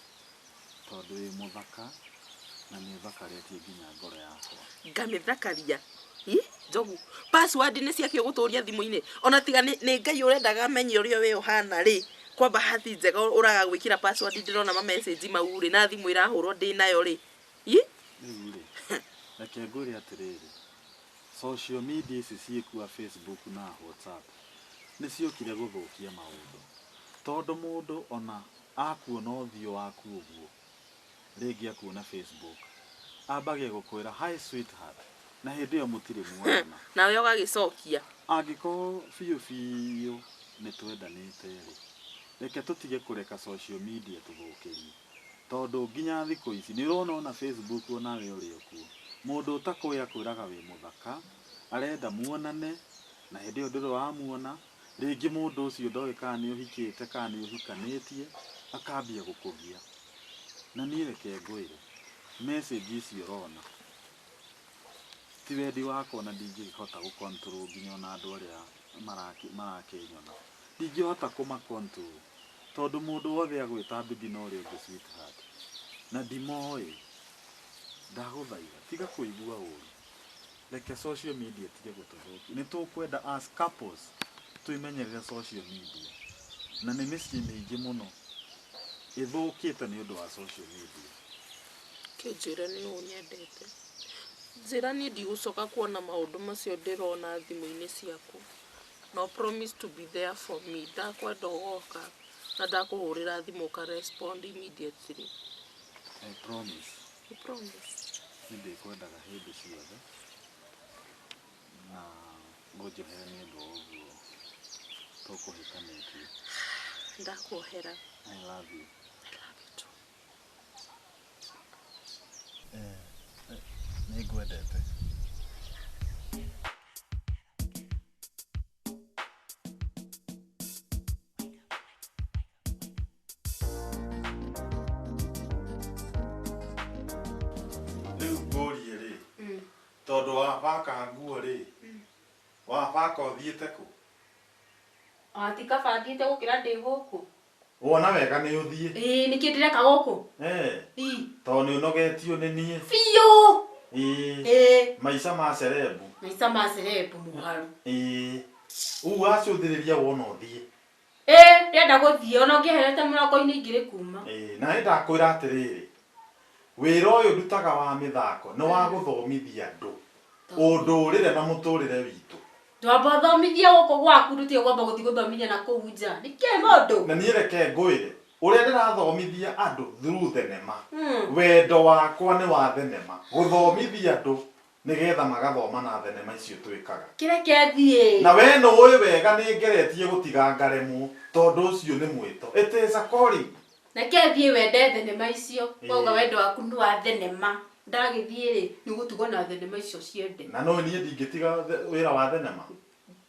tondũ wĩ mũthaka na nĩ ũthakarĩtie nginya ngoro yakwa. Ngamĩthakaria. Ĩ, Njogu, password nĩ ciakĩ ũgũtũria thimũ-inĩ? Ona tiga nĩ Ngai ũrendaga amenye ũrĩa we ũhana rĩ, kwa bahati njega ũraga gwĩkĩra password ndĩrona ma message mau rĩ, na thimũ ĩrahũrwo ndĩnayo rĩ. Ĩ? Rĩu rĩ, reke ngwĩre atĩrĩrĩ, social media ici ciĩkua Facebook na WhatsApp nĩ ciokire gũthũkia maũndũ. Tondũ mũndũ ona akuona ũthiũ waku ũguo, rĩngĩ akuona Facebook, ambagia gũkwĩra hi sweetheart, na hĩndĩ ĩyo mũtirĩ muonana. Nawe ũgagĩcokia. Angĩkorwo biũ biũ nĩ twendanĩte rĩ, reke tũtige kũreka social media tũthũkĩrie. Tondũ nginya thikũ ici, nĩ ũrona ona Facebook onawe ũrĩ o kuo, mũndũ ũtakũĩ akwĩraga wĩ mũthaka, arenda muonane, na hĩndĩ ĩyo ndũrĩ wamuona, rĩngĩ mũndũ ũcio ndoĩ kana nĩ ũhikĩte kana nĩ ũhikanĩtie, akambia gũkũgia. Na niĩ reke ngwĩre, message icio ũrona, ti wendi wakwa na ndingĩhota gũ control nginya ona andũ arĩa marakĩnyona. Ndingĩhota kũma control, tondũ mũndũ wothe agwĩta baby na ũrĩa ũngĩ sweetheart. Na ndimoĩ. Ndagũthaitha, tiga kũigua ũru. Reke social media ĩtige gũtũthũkia. Nĩ tũkwenda as couples twĩmenyerere social media. Na nĩ mĩciĩ mĩingĩ mũno ĩthũkĩte nĩ ũndũ wa social media. Kĩnjĩre nĩ ũnyendete. Njĩra niĩ ndigũcoka kuona maũndũ macio ndĩrona thimũ-inĩ ciaku. No promise to be there for me. Ndakwenda ũgoka na ndakũhũrĩra thimũ ũka respond immediately. I promise. You promise. Nĩ ndĩkwendaga hĩndĩ ciothe na ngũnjohere nĩ ũndũ wa ũguo tũkũhĩtanĩtie. Ndakuohera. I love you. I love you too. Nĩ ngwendete. Rĩu ngũrie rĩ, tondũ wabaka nguo rĩ, wabaka ũthiĩte kũ? Ati kaba thiĩte gũkĩra ndĩ gũkũ. Wona wega nĩ ũthiĩ. Ĩĩ nĩkĩ ndĩreka gũkũ? Tondũ nĩ ũnogetio nĩ niĩ. Biũ. Ĩĩ. Maica ma cerebu. Maica ma cerebu mũharu. Ĩĩ. Ũguo wacũthĩrĩria wona ũthiĩ. Ĩĩ ndĩrenda gũthiĩ ona ũngĩeherete mũrango-inĩ ingĩrĩ kuma. Ĩĩ na nĩ ndakwĩra atĩrĩrĩ, wĩra ũyũ ndutaga wa mĩthako nĩ wa gũthomithia andũ ũndũrĩre na mũtũrĩre witũ. Twamba ũthomithie gũkũ gwaku ndũtige kwamba gũthiĩ gũthomithia na kũu nja. Nĩkĩ mũndũ? Na niĩ reke ngwĩre, ũrĩa ndĩrathomithia andũ through thenema, wendo wakwa nĩ wa thenema, gũthomithia andũ nĩgetha magathoma na thenema icio twĩkaga. Kĩreke thiĩ. Na we nĩũĩ wega nĩ ngeretie gũtiga ngaremwo tondũ ũcio nĩ mwĩto. It is a calling. Reke thiĩ wende thenema icio. Wauga wendo waku nĩ wa thenema. Ndagĩthiĩ rĩ, nĩ ũgũtigwo na thenema icio ciende. Na no niĩ ndingĩtiga wĩra wa thenema.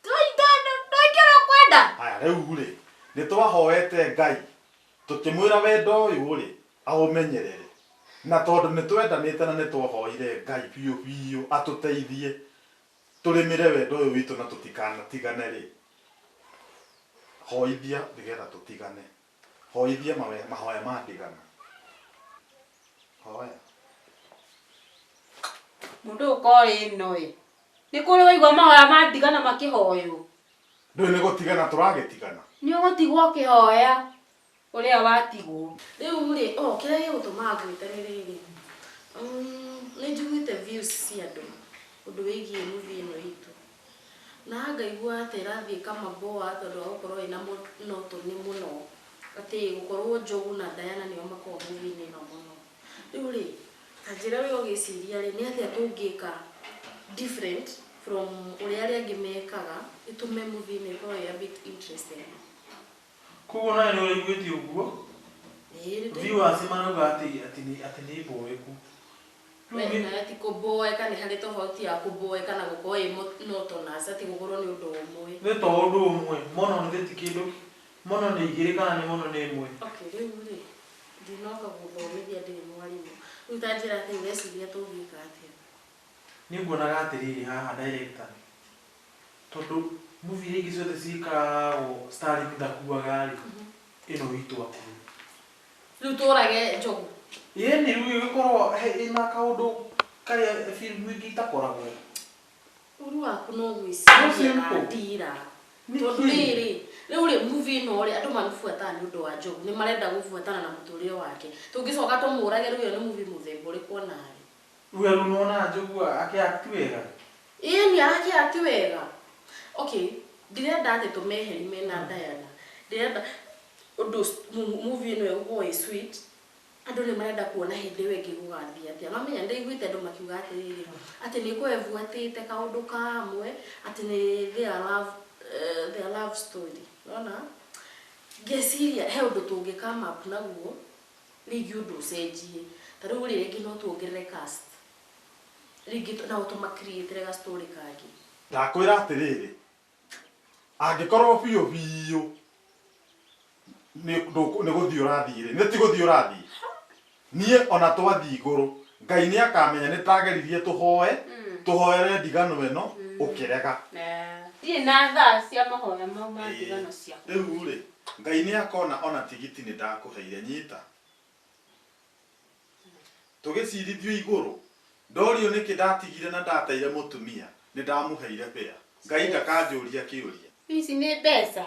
Ndũingĩra ũkwenda. Haya rĩu rĩ, nĩ twahoete Ngai tũkĩmwĩra wendo ũyũ rĩ, aũmenyerere. Na tondũ nĩ twendanĩte na nĩ twahoire Ngai biũ biũ atũteithie tũrĩmĩre wendo ũyũ witũ na tũtikanatigane rĩ. Hoithia nĩgetha tũtigane. Hoithia mahoya ma ndigano. Hoya. Mũndũ ũkorĩ ĩno ĩ. Nĩ kũrĩ waigua mahoya ma ndigano makĩhoywo. Ndũĩ nĩ gũtigana tũragĩtigana. Nĩ ũgũtigwo ũkĩhoya ũrĩa watigwo. Rĩu rĩ, oh kĩrĩa gĩgũtũmaga ngwĩte nĩ rĩrĩ. Nĩ njiguĩte views cia andũ ũndũ wĩgiĩ movie ĩno itũ. Na ngaigua atĩ ĩrathiĩ kamaboa tondũ wa gũkorwo ĩna monotony mũno. Atĩ gũkorwo Njogu na Diana nĩo makoragwo movie-inĩ ĩno mũno. Rĩu rĩ, ta njĩra we ũgĩciria rĩ, nĩ atĩa tũngĩka different from ũrĩa arĩa angĩ mekaga ĩtũme movie ĩno ĩkorwo ĩ a bit interesting. Koguo nawe nĩ ũraiguĩte ũguo? Ĩĩ, nĩ Viewers marauga atĩ atĩ nĩ atĩ nĩ mboeku. We nawe ti kũboeka nĩ harĩ tofauti ya kũboeka na gũkorwo ĩ monotonous atĩ gũkorwo nĩ ũndũ ũmwe. Nĩ to ũndũ ũmwe mono nĩ ti kĩndũ mono nĩ igĩrĩ kana nĩ mono nĩ ĩmwe. Okay, rĩu rĩ ndinoka gũthomithia ndirĩ mwarimũ. Rĩu ta njĩra atĩ ũreciria tũngĩka atĩa? Niĩ nguonaga atĩrĩrĩ haha director tondũ movie iria ingĩ ciothe ciĩkagwo starring ndakuaga rĩ ĩno witũ akue. Rĩu tũrage Njogu. Ĩni rĩu ĩgĩkorwo ĩna kaũndũ karĩa film ingĩ itakoragwo. Ũru waku no No gwĩciria simple. na ndira. Nĩkĩ? Tondũ rĩrĩ, rĩu rĩ movie ĩno rĩ andũ mamĩbuataga nĩ ũndũ wa Njogu, nĩ marenda gũbuatana na mũtũrĩre wake. Tũngĩcoka tũmũrage rĩu ĩyo nĩ movie mũthemba ũrĩkũ onawe? We rĩu nĩwona Njogu akĩ-act wega? Ĩni arakĩ-act wega. Okay, ndirenda atĩ tũmeheri mena Diana. Ndĩrenda ũndũ movie ĩno ĩgũkorwo ĩ sweet. Andũ nĩ marenda kuona hĩndĩ ĩyo ĩngĩ gũgathiĩ atĩa. Nĩwamenya nĩndaiguĩte andũ makiuga atĩrĩrĩ, atĩ nĩ kwebuatĩte kaũndũ kamwe, atĩ nĩ their love, their love story. Nĩwona? Ngeciria he ũndũ tũngĩ come up naguo, rĩngĩ ũndũ ũcenjie. Ta rĩu rĩ, rĩngĩ no tuongerere cast. Rĩngĩ nao tũma create ga story kangĩ. Ndakwĩra atĩrĩrĩ, angĩkorwo biũ biũ nĩ gũthiĩ ũrathiĩ rĩ, nĩ ti gũthiĩ ũrathiĩ. Niĩ ona twathiĩ igũrũ, Ngai nĩ akamenya nĩ ndageririe tũhoe, tũhoere ndigano ĩno, ũkĩrega. Ndirĩ na thaa cia mahoya mau ma ndigano ciakwa. Rĩu rĩ, Ngai nĩ akona ona tigiti nĩ ndakũheire nyita. Tũgĩcirithio igũrũ, ndorio nĩkĩ ndatigire na ndateire mũtumia, nĩ ndamũheire fare. Ngai ndakanjũria kĩũria. Ici nĩ mbeca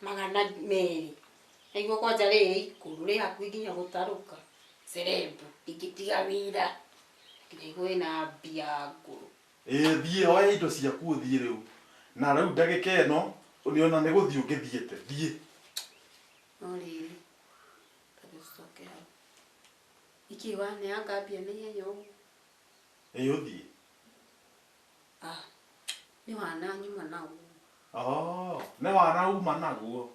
200. Naigua kwanja rĩrĩ ikũrũ rĩ hakuhĩ nginya gũtarũka. Celeb ndingĩtiga wĩra nginya igue wĩna mbia ngũrũ. Ĩĩ thiĩ oya indo ciaku ũthiĩ rĩu. Na rĩu ndagĩka ĩno nĩona nĩ gũthiĩ ũngĩthiĩte, thiĩ. No rĩrĩ, tambe tũcoke hau. Nĩkĩ waneanga mbia na ihenya ũguo? Ĩĩ ũthiĩ. Ah, nĩ wana nyuma naguo. Oh, nĩ wana uma naguo.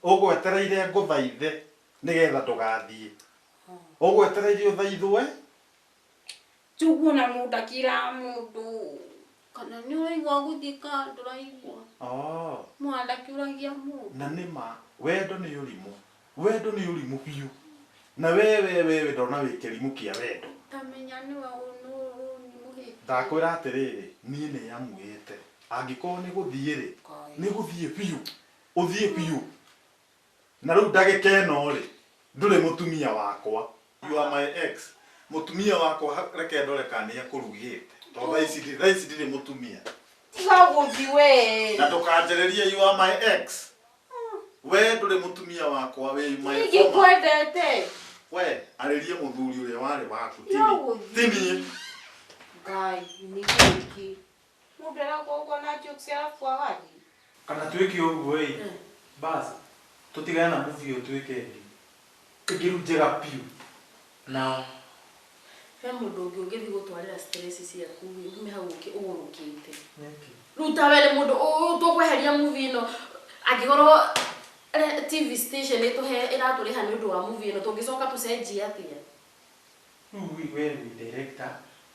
Ũgwetereire ngũthaithe nĩgetha ndũgathiĩ. Ũgwetereire ũthaithwe? Njogu ona mũndũ akĩraga mũndũ kana nĩ ũraigua gũthiĩ kana ndũraigua. Oh. Mwana ndakĩũragia mũndũ. Na nĩ ma, wendo nĩ ũrimũ. Wendo nĩ ũrimũ biũ. Na we we we ndona wĩ kĩrimũ kĩa wendo. Tamenya nĩwe ũnimũhĩtie. Ndakwĩra atĩrĩrĩ, niĩ nĩ amuĩte. Angĩkorwo nĩ gũthiĩ rĩ, nĩ gũthiĩ biũ. Ũthiĩ biũ. Na rĩu ndagĩka ĩno rĩ, ndũrĩ mũtumia wakwa. You are my ex. Mũtumia wakwa reke ndore kana nĩ akũrugĩte. Tondũ thaa ici ndirĩ mũtumia. Tiga gũthiĩ we. Na ndũkanjĩrĩrie you are my ex. We ndũrĩ mũtumia wakwa, we my former. Ndingĩkwendete. We arĩrie mũthuri ũrĩa warĩ waku, Tiga gũthiĩ. ti niĩ. Ngai, nĩ gĩkĩ. Mũndũ eragwo ũguo na jokes arabu agathiĩ. Kana twĩke ũguo ĩ, bas tũtigane na movie ĩyo twĩke ĩngĩ. Ĩngĩ rĩu njega biũ. Na He mũndũ ũngĩ ũngĩthiĩ gũtwarĩra stress ciaku ume hau ũgũrũkĩte. Nĩkĩ? Rĩu ta we nĩ mũndũ tũkweheria movie ĩno angĩkorwo TV station ĩtũhe ĩratũrĩha nĩ ũndũ wa movie ĩno tũngĩcoka tũcenjie atĩa? Rĩu we wĩ director,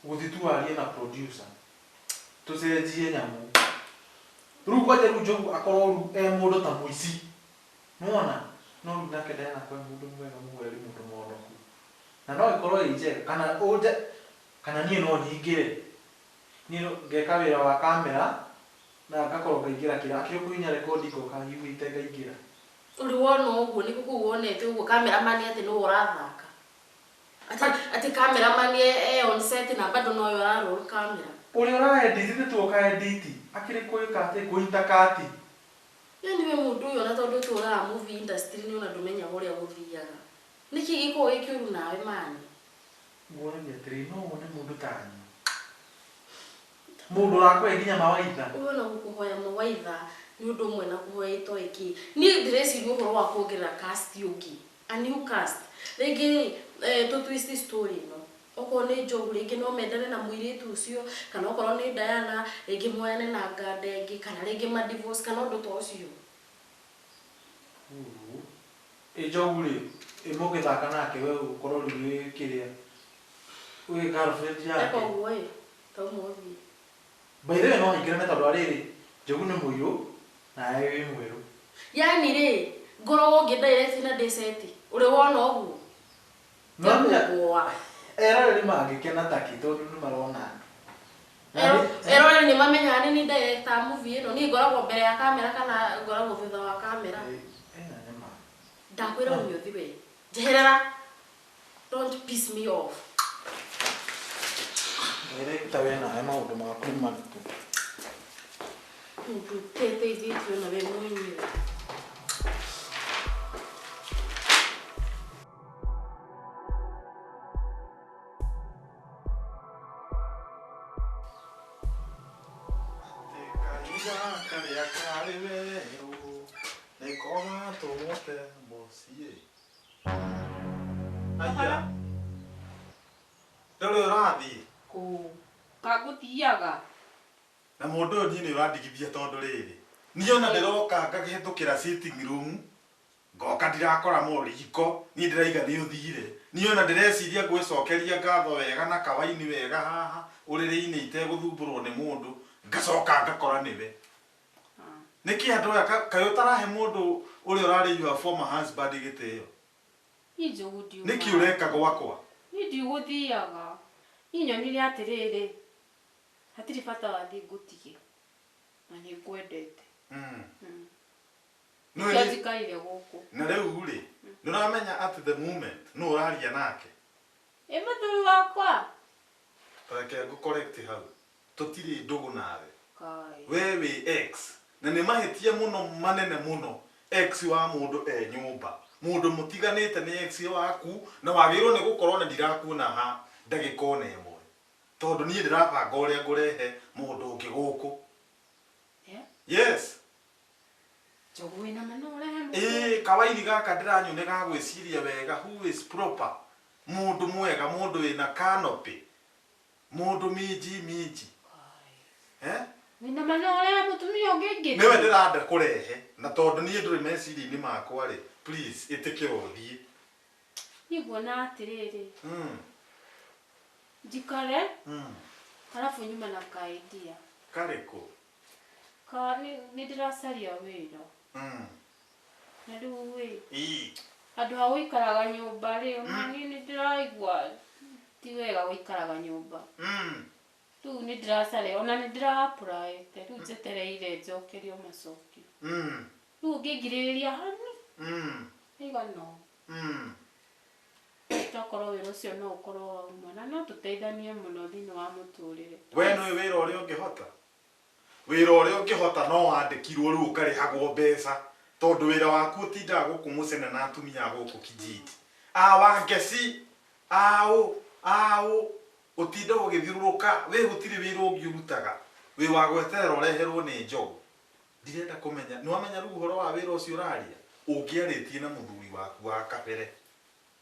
gũthiĩ tu warie na producer. Tũcenjie nyamũ. Rĩu kwanja rĩu Njogu akorwo rĩu e mũndũ ta mũici. Nĩwona? No rĩu nake Diana akorwo e mũndũ mwega mũhoreri mũndũ mũhonoku. Na no ĩkorwo ĩ njega kana ũnje kana niĩ no nyingĩre. Niĩ no ngeka wĩra wa kamera na ngakorwo ngaingĩra kĩra akĩrĩ kũhihinya record ngoka hihinyĩte ngaingĩra. Ũrĩ wona ũguo nĩkũ kũu wonete ũguo cameraman atĩ nĩwe ũrathaka. Atĩ cameraman e on set na bado nowe ũra roll camera. Ũrĩa ũra edit nĩ tuoka edit akĩrĩ kwĩka atĩ kũinta kati. Yaani we mũndũ ũyũ ona tondũ ũtũraga movie industry nĩ ona ndũmenyaga ũrĩa gũthiaga. Nĩkĩ gĩkoragwo gĩ kĩũru nawe mani? Nguonagia atĩrĩrĩ, no wone mũndũ ta niĩ. Mũndũ ũrakũhe nginya mawaitha. Ũyũ ona gũkũhoya mawaitha nĩ ũndũ ũmwe na kũhoya itoĩ kĩ. Niĩ ndĩreciria ũhoro wa kuongerera cast ũngĩ. A new cast. Rĩngĩ tũ twist story ĩno. Okorwo nĩ Njogu rĩngĩ no mendane na mũirĩtu ũcio, kana okorwo nĩ Diana rĩngĩ moyane na nganda ĩngĩ, kana rĩngĩ ma divorce kana ũndũ ta ũcio. Ĩ Njogu rĩ, ĩ mũngĩthaka nake we ũkorwo rĩu wĩ kĩrĩa. Wĩ girlfriend yake. Eka ũguo ĩ, ta ũmũthiĩ. By the way no aingĩrane tondũ arĩrĩ Njogu nĩ mũirũ nawe wĩ mwerũ. Yani rĩ, ngoragwo ngĩ direct na ndĩ set. Ũrĩ wona ũguo? No nĩ eroreri mangĩkena takĩ tondũ nĩ marona. Eroreri nĩ mamenyaga nĩ niĩ director movie ĩno. Niĩ ngoragwo mbere ya kamera kana ngoragwo thutha wa kamera. Ndakwĩra ume ũthiĩ we. Njeherera. Don't piss me off. Director we nawe maũndũ maku nĩ maritũ. Mũndũ ũteteithĩtio na we mwenyewe. Karĩa karĩ werũ nĩko gatũmĩte mũciĩ. Aya. Ndũrĩ ũrathiĩ? Kũ? Kangũthiaga. Na mũndũ ũyũ niĩ nĩ ũrandigithia tondũ rĩrĩ. Niĩ ona ndĩroka ngakĩhĩtũkĩra sitting room ngoka ndirakora mũriko niĩ ndĩraiga nĩ ũthire. Niĩ ona ndĩreciria ngwĩcokeria ngatho wega na kawaini wega haha ũrĩrĩ-inĩ itegũthumbũrwo nĩ mũndũ ngacoka ngakora nĩwe. Nĩkĩ andũ aya kaĩ ũtarahe mũndũ ũrĩa ũrarĩ your former husband gĩtĩo? Niĩ Njogu ndiumaga. Nĩkĩ ũreka gwakwa? Niĩ ndigũthiaga. Niĩ nyonire atĩrĩrĩ, hatirĩ bata wathiĩ ngũtige. Na nĩ ngwendete. Nĩkĩo njikarire gũkũ. Na rĩu rĩ, nĩ ũramenya at the moment nũ ũraria nake? Ĩ mũthuri wakwa. Reke ngũ correct hau. Tũtirĩ ndũgũ nawe. Kai. We wĩ ex. Na nĩ mahĩtia mũno manene mũno ex wa mũndũ e nyũmba. Mũndũ mũtiganĩte nĩ ex waku na wagĩrĩirwo nĩ gũkorwo na ndirakuona ha ndagĩka ona ĩmwe. Tondũ niĩ ndĩrabanga ũrĩa ngũrehe mũndũ ũngĩ gũkũ. Yes. Njogu wĩna ma no ũrehe mũndũ. Ĩĩ kawaini gaka ndĩranyua nĩ gagwĩciria wega who is proper. Mũndũ mwega, mũndũ wĩna canopy. Mũndũ minji minji. Eh? Wĩna ma no ũrehe mũtumia ũngĩ ingĩ. Nĩwe ndĩrenda kũrehe na tondũ niĩ ndũrĩ meciria-inĩ makwa rĩ, please ĩtĩkĩra ũthiĩ. Niĩ nguona atĩrĩrĩ. Njikare. Arabu nyuma na ka idea. Karĩkũ? Ka nĩ ndĩracaria wĩra. Na rĩu ĩ. Handũ ha gũikaraga nyũmba rĩ, ona niĩ nĩ ndĩraigua ti wega gũikaraga nyũmba. Rĩu nĩ ndĩracaria, ona nĩ ndĩra apply-ĩte, rĩu njetereire njokerio macokio. Rĩu ũngĩngirĩrĩria hani. Ĩigana ũũ. Tokorwo wĩra ũcio no ũkorwo wauma na no tũteithanie mũno thĩinĩ wa mũtũrĩre. We nĩũĩ wĩra ũrĩa ũngĩhota? Wĩra ũrĩa ũngĩhota no wandĩkirwo rĩu ũkarĩhagwo mbeca tondũ wĩra waku ũtindaga gũkũ mũcene na atumia a gũkũ kijiji. A wangeci, aũ, aũ, ũtindaga ũgĩthiũrũrũka, we gũtirĩ wĩra ũngĩ ũrutaga. Wĩ wa gweterera ũreherwo nĩ njogu. Ndirenda kũmenya, nĩ wamenya rĩu ũhoro wa wĩra ũcio ũraria? Ũngĩarĩtie na mũthuri waku wa kabere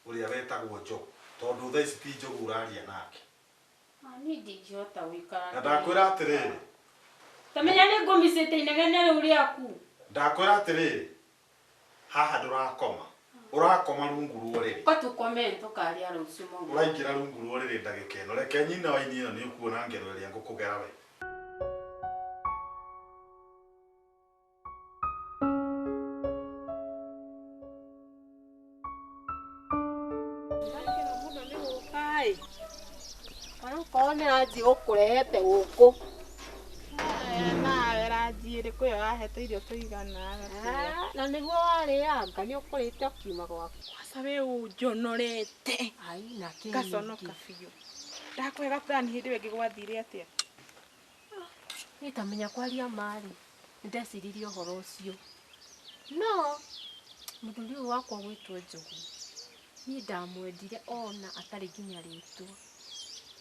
ũrĩa wetagwo Njogu, tondũ thaa ici ti Njogu ũraria nake. Niĩ ndingĩhota gũikara. Na ndakwĩra atĩrĩrĩ. Tamenya nĩ ngũmicĩte inegene rĩu rĩaku. Ndakwĩra atĩrĩrĩ, haha ndũrakoma. Ũrakoma rungu rwa ũrĩrĩ. Ko tũkome tũkaria rũciũ maũndũ. Ũraingĩra rungu rwa ũrĩrĩ ndagĩka ĩno. Reke nyina wa ini ĩno nĩ ũkuona ngero ĩrĩa ngũkũgera we. Onakorwo nĩ ranji gũkũrehete gũkũ. Nawe ranji ĩrĩkũ ĩyo wahete irio tũigana? Na nĩguo warĩanga nĩ ũkũrĩte ũkiuma gwaku. Kwanza we ũnjonorete. Ai, na kĩ Ngaconoka biũ. Ndakwĩra plan hĩndĩ ĩyo ĩngĩ gwathire atĩa? Niĩ tamenya kwaria ma rĩ, nĩ ndeciririe ũhoro ũcio. No mũthuri ũyũ wakwa gwĩtwo Njogu, niĩ ndamwendire ona atarĩ nginya rĩtwa.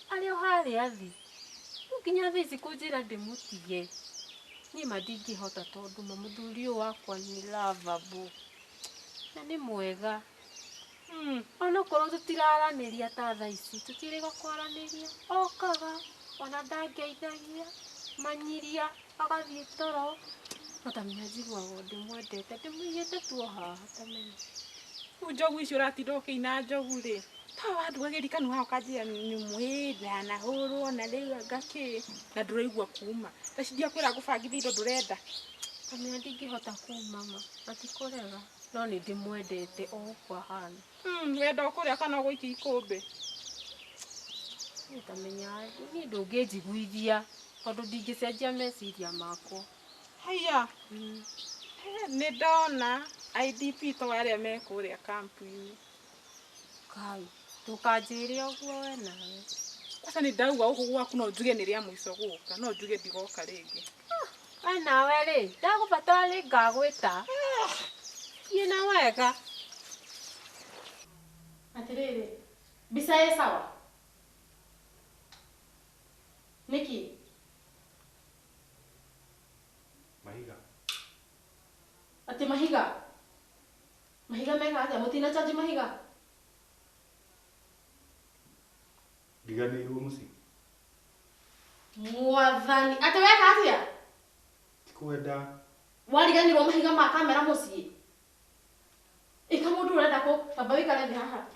Arĩ o harĩa thĩ. Rĩu nginya thaa ici kũnjĩra ndĩmũtige. Niĩ ma ndingĩhota tondũ ma mũthuri ũyũ wakwa nĩ lovable. Na nĩ mwega. Onokorwo tũtiraranĩria ta thaa ici, tũtirĩga kwaranĩria. Okaga, ona ndangeithagia, manyiria, agathiĩ toro. No tamenya njiguaga ndĩmwendete, ndĩmũigĩte tu o haha tamenya. Rĩu njogu icio ũratinda ũkĩina njogu rĩ, Ta wandugagĩria kanua haha ũkanjĩra nyũmũ ĩ ndanahũrwo na rĩu anga kĩ na ndũraigua kuma. Thaa ici ndiakwĩra ngũbangithie indo ndũrenda. Kamenya ndingĩhota kuma ma, na ti kũrega no nĩ ndĩmwendete o ũguo ahana. Wenda ũkũrĩa kana ũgũikia ikũmbĩ? Niĩ tamenya niĩ ndũngĩnjiguithia tondũ ndingĩcenjia meciria makwa. Haiya. Nĩ ndona IDP to arĩa me kũrĩa kampu-inĩ. Kai, ndũkanjĩre ũguo we nawe. Kwanza nĩ ndauga gũkũ gwaku no njuge nĩ rĩa mũico gũka, no njuge ndigoka rĩngĩ. We nawe rĩ, ndagũbatara nĩ ngagwĩta. Thiĩ na wega. Atĩrĩrĩ, mbica ĩ sawa? Nĩkĩ? Mahiga. Atĩ mahiga? Mahiga meka atĩa? Mũtina charge mahiga? Ndiganĩirwo mũciĩ. Mwathani, atĩ weka atĩa? Ti kwenda. Wariganĩrwo mahiga ma kamera mũciĩ? Ĩka mũndũ ũrenda kũ, kamba ũikare thĩ haha.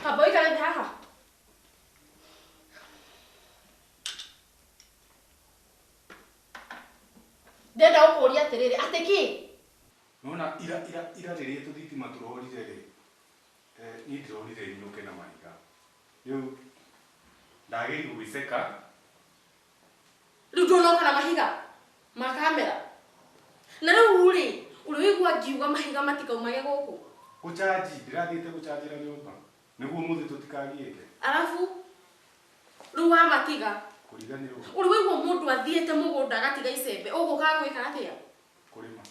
Kamba ũikare thĩ haha. Ndĩrenda gũkũria atĩrĩrĩ, atĩ kĩ? Nona ira ira ira rĩrĩa tũthitima tũrorire rĩ, niĩ ndĩronire nyũke na mahiga. Rĩu ndageria gwĩceka. Rĩu ndũnoka na mahiga ma kamera. Na rĩu rĩ, ũrĩ waigua ngiuga mahiga matikaumage gũkũ? Gũchanji, ndĩrathiĩte gũchanjĩra nyũmba nĩguo ũmũthĩ tũtikagiĩke. Arabu rĩu wamatiga. Kũriganĩrwo. Ũrĩ waigua mũndũ athiĩte mũgũnda agatiga icembe, ũgũkaga gwĩka atĩa? Kũrĩma.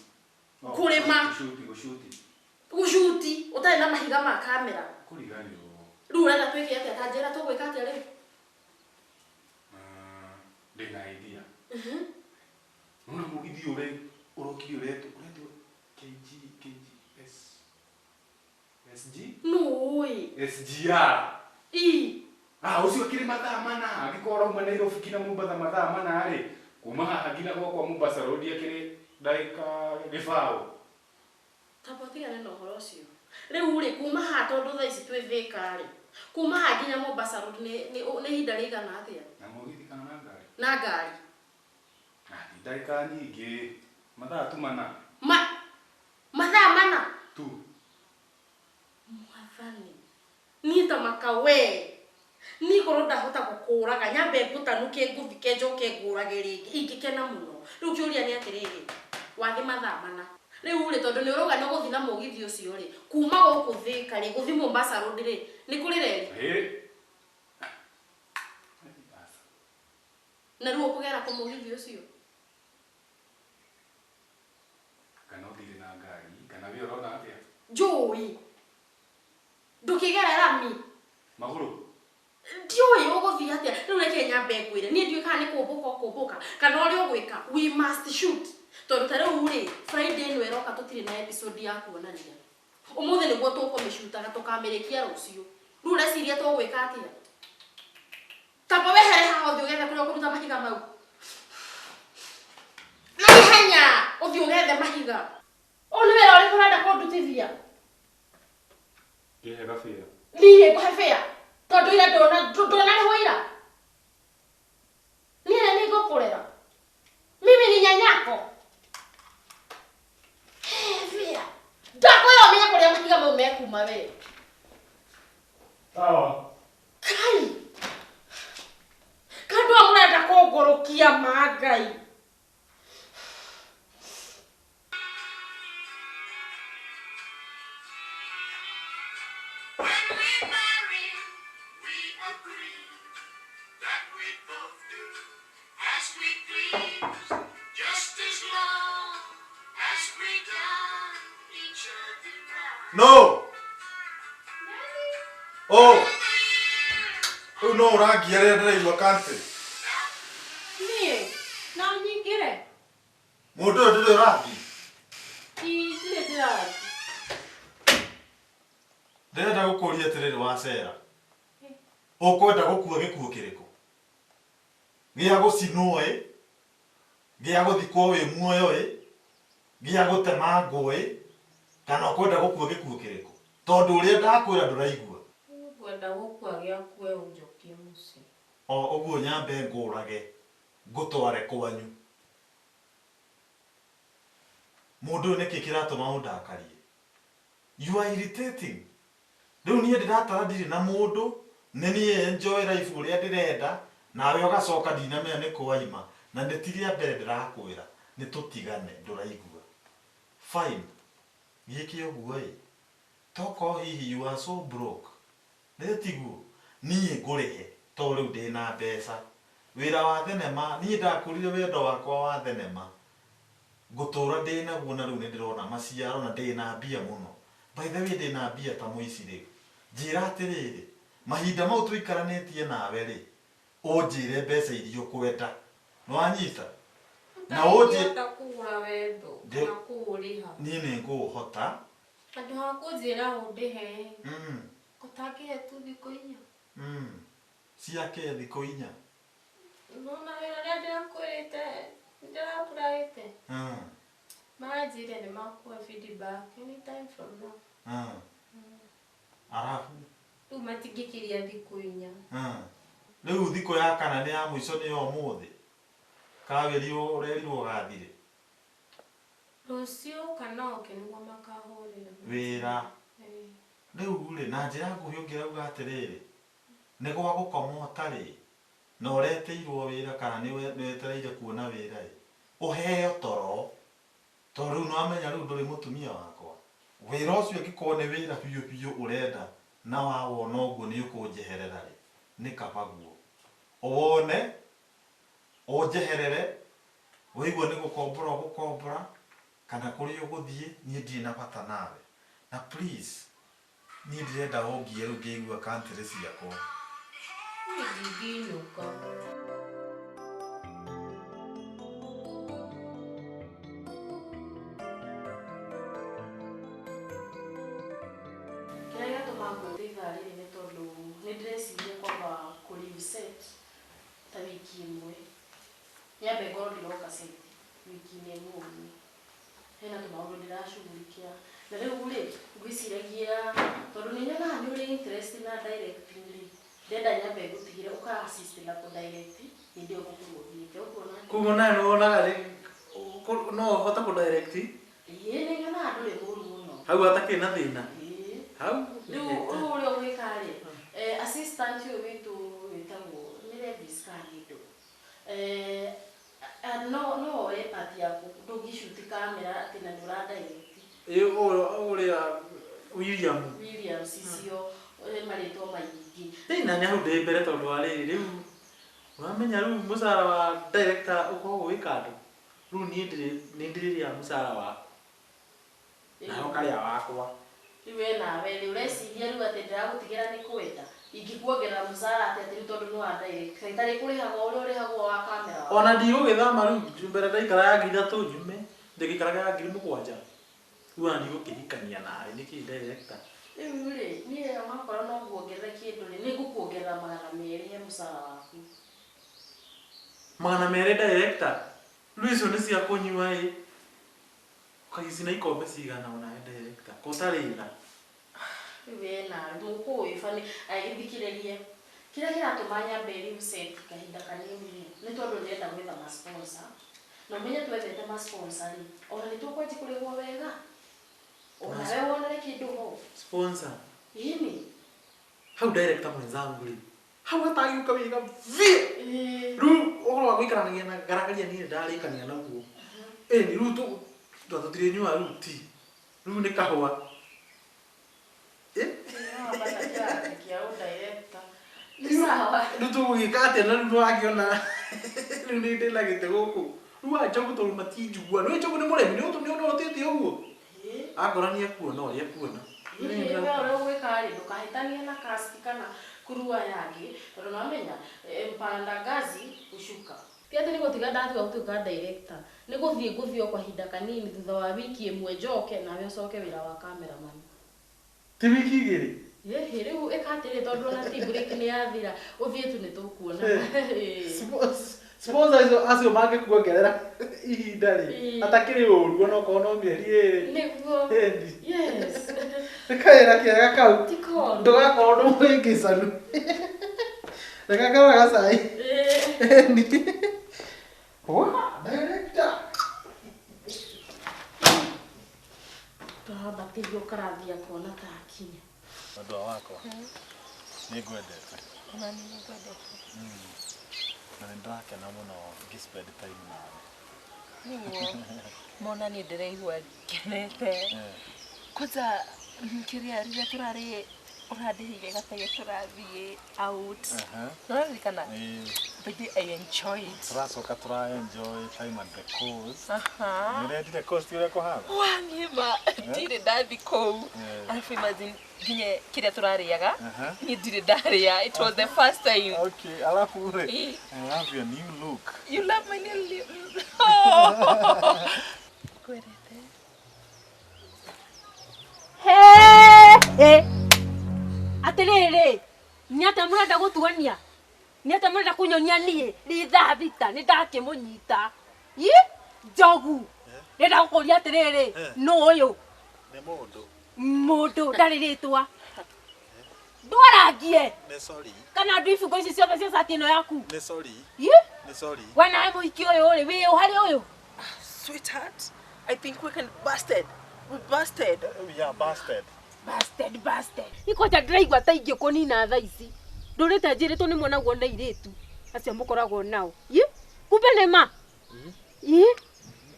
Kũrĩma. Gũcuti, gũcuti. Gũcuti, ũtarĩ na mahiga ma kamera. Kũriganĩrwo. Rĩu ũrenda twĩke atĩa? Ta njĩra tũgwĩka atĩa rĩu? Ndĩna idea. Nona mũgithi ũrĩa ũrokire ũretwo ũretwo KG KG S SG? Nũĩ. SGR. Ii. Ah, ũcio akĩrĩ mathaa mana angĩkorwo ũrauma Nairobi nginya Mombasa mathaa mana rĩ, kuma haha nginya gwakwa Mombasa Road akĩrĩ ndagĩka gĩbaũ. Tamba ũtigane na ũhoro ũcio. Rĩu rĩ, kuma haha tondũ thaa ici twĩ Thika rĩ, kuma haha nginya Mombasa Road nĩ nĩ nĩ ihinda rĩigana atĩa? Na mũgithi kana na ngari? Na ngari. Na ti ndagĩka nyingĩ, mathaa tu mana. Ma mathaa mana? Tu. Mwathani, niĩ ta maka we, niĩ korwo ndahota gũkũraga nyambe ngũtanuke ngũthike njoke ngũrage rĩngĩ, ingĩkena mũno. Rĩu kĩũria nĩ atĩrĩrĩ, wathiĩ mathaa mana. Rĩu rĩ, tondũ nĩ ũrauga nĩ ũgũthiĩ na mũgithi ũcio rĩ, kuma gũkũ Thika rĩ, gũthiĩ Mombasa Road rĩ, nĩ kũrĩ reri? Ĩĩ. Na rĩu ũkũgera kũ mũgithi ũcio? Kana ũthire na ngari, kana we ũrona atĩa? Njũĩ. Ndũkĩgere rami. Magũrũ? Ndiũĩ ũgũthiĩ atĩa. Rĩu reke nyambe ngwĩre, niĩ ndiũĩ kana nĩ kũmbũka ũkũmbũka, kana ũrĩa ũgwĩka, we must shoot. Tondũ ta rĩu rĩ, Friday ĩno ĩroka tũtirĩ na episode ya kuonania. Ũmũthĩ nĩguo tũkũmĩcutaga, tũkamĩrĩkia rũciũ. Rĩu ũreciria tũgwĩka atĩa? Tamba wehere haha ũthiĩ ũgethe kũrĩa ũkũruta mahiga mau. Na ihenya ũthiĩ ũgethe mahiga. Ũyũ nĩ wĩra ũrĩkũ ũrenda kũndutithia? Kĩhe gabĩa. Niĩ ngũhe bĩa? Tondũ ira ndũnarĩhwo ira? Niĩ nĩ niĩ ngũkũrera. Mimi ni nyanyako. He bĩa. Ndakwĩra ũmenye kũrĩa mahiga mau mekuma we. Sawa. Kai. Kandũ aya mũrenda kũngũrũkia ma Ngai. When we marry, we agree that we both do as we please, just as long as we done each other right. No. Oh. Rĩu no ũrangia rĩrĩa ndĩraigua country. Niĩ no nyingĩre? Mũndũ ũyũ ndũrĩ ũrathiĩ? Ii, ndirĩ ndĩrathiĩ. Ndĩrenda gũkũria atĩrĩrĩ wacera. Ũkwenda gũkua gĩkuũ kĩrĩkũ? Gĩa gũcinwo ĩ? Gĩa gũthikwo wĩ muoyo ĩ? Gĩa gũtemangwo ĩ? Kana ũkwenda gũkua gĩkuũ kĩrĩkũ? Tondũ ũrĩa ndakwĩra ndũraigua. Ũguo Ũkwenda gũkua gĩakue ũnjokie mũciĩ. O ũguo nyambe ngũrage ngũtware kwanyu. Mũndũ ũyũ nĩkĩ kĩratũma ũndakarie? You are irritating. Rĩu niĩ ndĩratara ndirĩ na mũndũ, nĩ niĩ enjoy life ũrĩa ndĩrenda, nawe ũgacoka ndinamenya nĩ kũ waima, na nĩ ti rĩa mbere ndĩrakwĩra nĩ tũtigane ndũraigua. Fine, gĩke ũguo ĩ, tokorwo hihi you are so broke, rĩrĩ tiguo? Niĩ ngũrĩhe tondũ rĩu ndĩna mbeca. Wĩra wa thenema, niĩ ndakũrire wendo wakwa wa thenema, ngũtũra ndĩnaguo na rĩu nĩ ndĩrona maciaro na ndĩna mbia mũno. By the way ndĩna mbia ta mũici rĩu. Njĩra atĩrĩrĩ, mahinda mau tũikaranĩtie nawe rĩ, ũnjĩre mbeca iria ũkwenda. Nĩwanyita? Na ũnjĩ Ũtangĩhota kũgũra wendo kana kũũrĩha. Niĩ nĩ ngũũhota. Handũ ha kũnjĩra ũndĩhe ĩ, ũtangĩhe tu thikũ inya. Ciake thikũ inya? Nĩwona wĩra ũrĩa ndĩrakwĩrĩte ndĩrapuraĩte? Maranjĩrire nĩ makũhe feedback anytime from now. Arabu? Rĩu matingĩkĩria thikũ inya. Rĩu thikũ ya kana nĩ ya mũico nĩ ya ũmũthĩ? Kawĩrirwo ũrerirwo ũgathire? Rũciũ kana oke nĩguo makahũrĩra. Wĩra. Rĩu rĩ, na njĩra nguhĩ ũngĩrauga atĩrĩrĩ, nĩ gwa gũkoma ũtarĩ, na ũretĩirwo wĩra kana nĩ wetereire kuona wĩra ĩ, ũheo toro, tondũ rĩu nĩwamenya rĩu ndũrĩ mũtumia wakwa. Wĩra ũcio angĩkorwo nĩ wĩra biũ biũ ũrenda na wawona ũguo nĩ ũkũnjeherera rĩ, nĩ kaba guo. Ũwone, ũnjeherere, waigua nĩ gũkombora ũgũkombora, kana kũrĩa ũgũthiĩ, niĩ ndirĩ na bata nawe. Na please, niĩ ndirenda ũngie rĩu ngĩigua country ciakwa. Niĩ ndingĩinũka. Kĩrĩa gĩatũma ngwĩte ithaa rĩrĩ nĩ tondũ nĩ ndĩreciria kwamba kũ reset ta wiki ĩmwe. Nyambe ngorwo ndiroka set wiki-inĩ ĩmwe ũguo. Hena tũmaũndũ ndĩracughulikia. Na rĩu rĩ, ngwĩciragia tondũ nĩ nyonaga nĩ ũrĩ interest na directing rĩ, ndĩrenda nyambe ngũtigĩre ũka assist na kũ direct hĩndĩ ĩyo ngũkorwo thiĩte. Ũkuona atĩa? Koguo nawe nĩ wonaga no ũhote kũ direct? Ĩĩ nĩ nyonaga ndũrĩ mũru mũno. Hau hatakĩrĩ na thĩna? Ĩĩ. Hau? Rĩu rĩu ũrĩa ũgwĩka rĩ, assistant ũyũ witũ wĩtagwo nĩ Levis kana nĩ ndũ. No no oe part yaku ndũngĩshoot camera atĩ na nĩ ũra direct. Ĩĩ ũrĩa William. Williams icio marĩtwa maingĩ. Thĩna nĩ hau ndĩ mbere tondũ wa rĩrĩ rĩu ũramenya rĩu mũcara wa director ũkoragwo wĩ kando. Rĩu niĩ nĩ ndĩrĩrĩaga mũcara waku. Nawe ũkarĩa wakwa. Rĩu we nawe rĩ ũreciria rĩu atĩ ndĩragũtigĩra nĩ kwenda. Ingĩkuongerera mũcara atĩa atĩ rĩu tondũ nĩ wa direct. Itarĩ kũrĩhagwo ũrĩa ũrĩhagwo wa camera. Ona ndigũgĩthama rĩu mbere ndaikara ya 3000 nyume ndĩgĩikaraga ya 7000. Rĩu ona ndigũkĩhikania nawe nĩkĩ director. Rĩu rĩ niĩ onakorwo no nguongerere kĩndũ rĩ nĩ ngũkuongerera 200 he mũcara waku. 200 director. Rĩu icio nĩ cia kũnyua ĩ. Ũkagĩcina ikombe cigana onawe director. Ko ũtarĩ tha. Rĩu we nawe mũkũĩ bani ithikĩrĩrie. Kĩrĩa kĩratũma nyambe rĩu set kahinda kanini rĩ nĩ tondũ ndĩrenda gwetha ma sponsor. Na ũmenye twethete ma sponsor rĩ ona nĩ tũkwanjia kũrĩhwo wega. Ona we wonere kĩndũ ho. Sponsor. Ĩni. Hau director mwenzangu rĩ. Hau hatagĩũka wega biũ. Rĩu ũhoro wa gũikaranagia na ngaragaria niĩ ndarĩkania naguo. Ĩni rĩu tũtirĩnyuaga rĩu tea. Rĩu nĩ kahũa. Rĩu tũgũgĩka atĩa na rĩu nĩwakĩona rĩu nĩ ndĩna gĩtĩ gũkũ. Rĩu aya njogu tondũ matinjiguaga. Nĩũĩ njogu nĩ mũremi nĩ ũrotĩte ũguo. Akora nĩ ekuona ũrĩa ekuona. We ũrĩa ũgwĩka rĩ ndũkahĩtanie na cast kana crew aya angĩ tondũ nĩwamenya mpanda ngazi hushuka. Ti atĩ nĩ gũtiga ndatiga gũtuĩka director. Nĩ gũthiĩ ngũthiĩ o kahinda kanini thutha wa wiki ĩmwe njoke nawe ũcoke wĩra wa cameraman. Ti wiki igĩrĩ? Ĩhĩ rĩu ĩka atĩrĩ tondũ ona tea break nĩ yathira ũthiĩ tu nĩ tũkuona. Sponsor acio acio mangĩkuongerera ihinda rĩ atakĩrĩ ũru onokorwo no mĩeri ĩrĩ. Nĩguo. Ĩni. Yes. Nĩ kawĩra kega kau. Ti koru. Ndũgakorwo ndũ mũhĩngĩcanu. Reke ngarore gacai. Wah, director. Tũrambatĩrio karathi akona ta akinya. Mwendwa wakwa. Nĩ ngwendete. Ona niĩ nĩ ngwendete. Na nĩ ndĩrakena mũno ngĩ spend time nawe. Nĩguo. Mona niĩ ndĩraigua ngenete. Kwanza kĩrĩa rĩrĩa tũrarĩ ũrandĩhĩire gatege tũrathiĩ out. Nĩũraririkana? But I enjoyed. Tũracoka tũra enjoy time at the coast. Nĩũrendire coast ũrĩa kũhana? Wangima ndirĩ ndathi kũu. Alafu imagine nginya kĩrĩa tũrarĩaga niĩ ndirĩ ndarĩa. It was the first time. Okay, alafu rĩ, I love your new look. You love my new look. Ngwendete. He! Atĩrĩrĩ, nĩ atĩa mũrenda gũtuania? Nĩ atĩa mũrenda kũnyonia niĩ rĩ thaa thita nĩ ndakĩmũnyita? Ĩ, njogu. Ndĩrenda gũkũria atĩrĩrĩ, nũ ũyũ? Nĩ mũndũ. Mũndũ ndarĩ rĩtwa. Ndwarangie. Nĩ sorry. Kana andũ ibungo ici ciothe cia cati ĩno yaku. Nĩ sorry. Ĩ? Nĩ sorry. We nawe mũhiki ũyũ rĩ, wĩ ũ harĩ ũyũ? Sweetheart, I think we can busted. We busted. We are busted. Busted, busted. Nĩ kwanja ndĩraigua ta ingĩkũnina thaa ici. Ndũrĩte njĩrĩtwo nĩ mwonaguo na airĩtu acio mũkoragwo nao. Ĩ? Kumbe nĩ ma? Ĩ?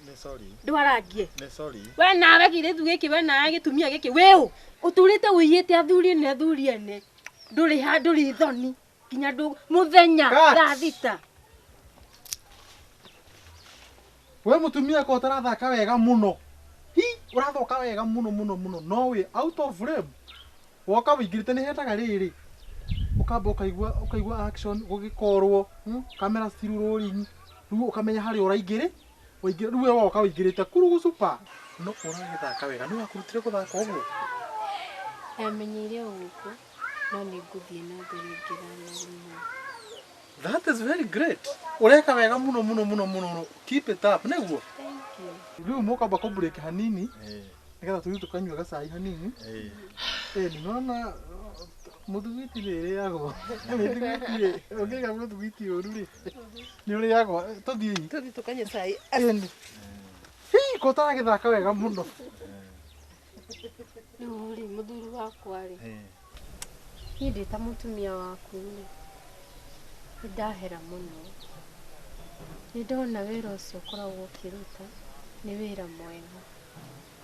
Nĩ sorry. Ndwarangie. Nĩ sorry. We nawe kĩirĩtu gĩkĩ, we nawe gĩtumia gĩkĩ, wĩ ũ? Ũtũrĩte ũiyĩte athuri ene athuri ene. Ndũrĩ ha, ndũrĩ thoni. Nginya ndũ mũthenya thaa thita. We mũtumia ko ũtarathaka wega mũno. Hi, ũrathoka wega mũno mũno mũno no wĩ out of frame. Woka wĩingĩrĩte nĩ hetaga rĩrĩ. Ũkamba ũkaigua action gũgĩkorwo, camera still rolling. Rĩu ũkamenya harĩa ũraingĩrĩ. Waingĩra rĩu we woka wĩingĩrĩte kurugu super. No ũragĩthaka wega, nĩ wakũrutire gũthaka ũguo? Ndamenyeire o gũkũ, no nĩ ngũthiĩ na mbere ngĩramenya. That is very great. Ũreka wega mũno mũno mũno mũno. Keep it up, nĩguo? Thank you. Rĩu mũkamba kũ break hanini. Nĩgetha tũthiĩ tũkanyua gacai hanini. Nĩwona mũthugwiti nĩ ĩrĩagwo. Mĩthugwiti rĩ, ũngĩiga mũthugwiti ũru rĩ, nĩ ũrĩagwo. Tũthiĩ. Tũthiĩ tũkanyue cai. Hi, ko ũtaragĩthaka wega mũno. Rĩu rĩ, mũthuri wakwa rĩ, niĩ ndĩ ta mũtumia waku rĩ, nĩ ndahera mũno. Nĩ ndona wĩra ũcio ũkoragwo ũkĩruta nĩ wĩra mwega.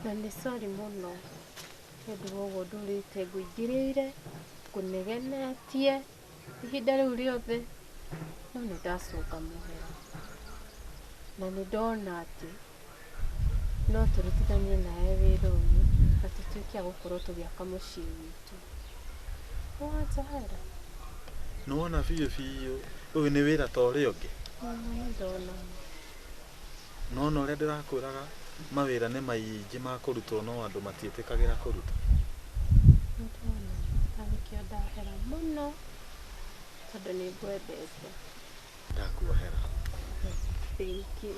Na nĩ sorry mũno nĩ ũndũ wa ũguo ndũrĩte ngũingĩrĩire, ngũnegenetie ihinda rĩu rĩothe, no nĩ ndacũnga mũhera. Na nĩ ndona atĩ no tũrutithanie nawe wĩra ũyũ na tũtuĩke a gũkorwo tũgĩaka mũciĩ witũ. Nĩwanjohera? Nĩwona biũ biũ ũyũ nĩ wĩra ta ũrĩa ũngĩ. Nĩ ndona. Nĩwona ũrĩa ndĩrakwĩraga mawĩra nĩ maingĩ ma kũrutwo no andũ matiĩtĩkagĩra kũruta. Nĩ ndona. Na nĩkĩo ndahera mũno tondũ nĩ ngwendete. Ndakuohera. Thank you.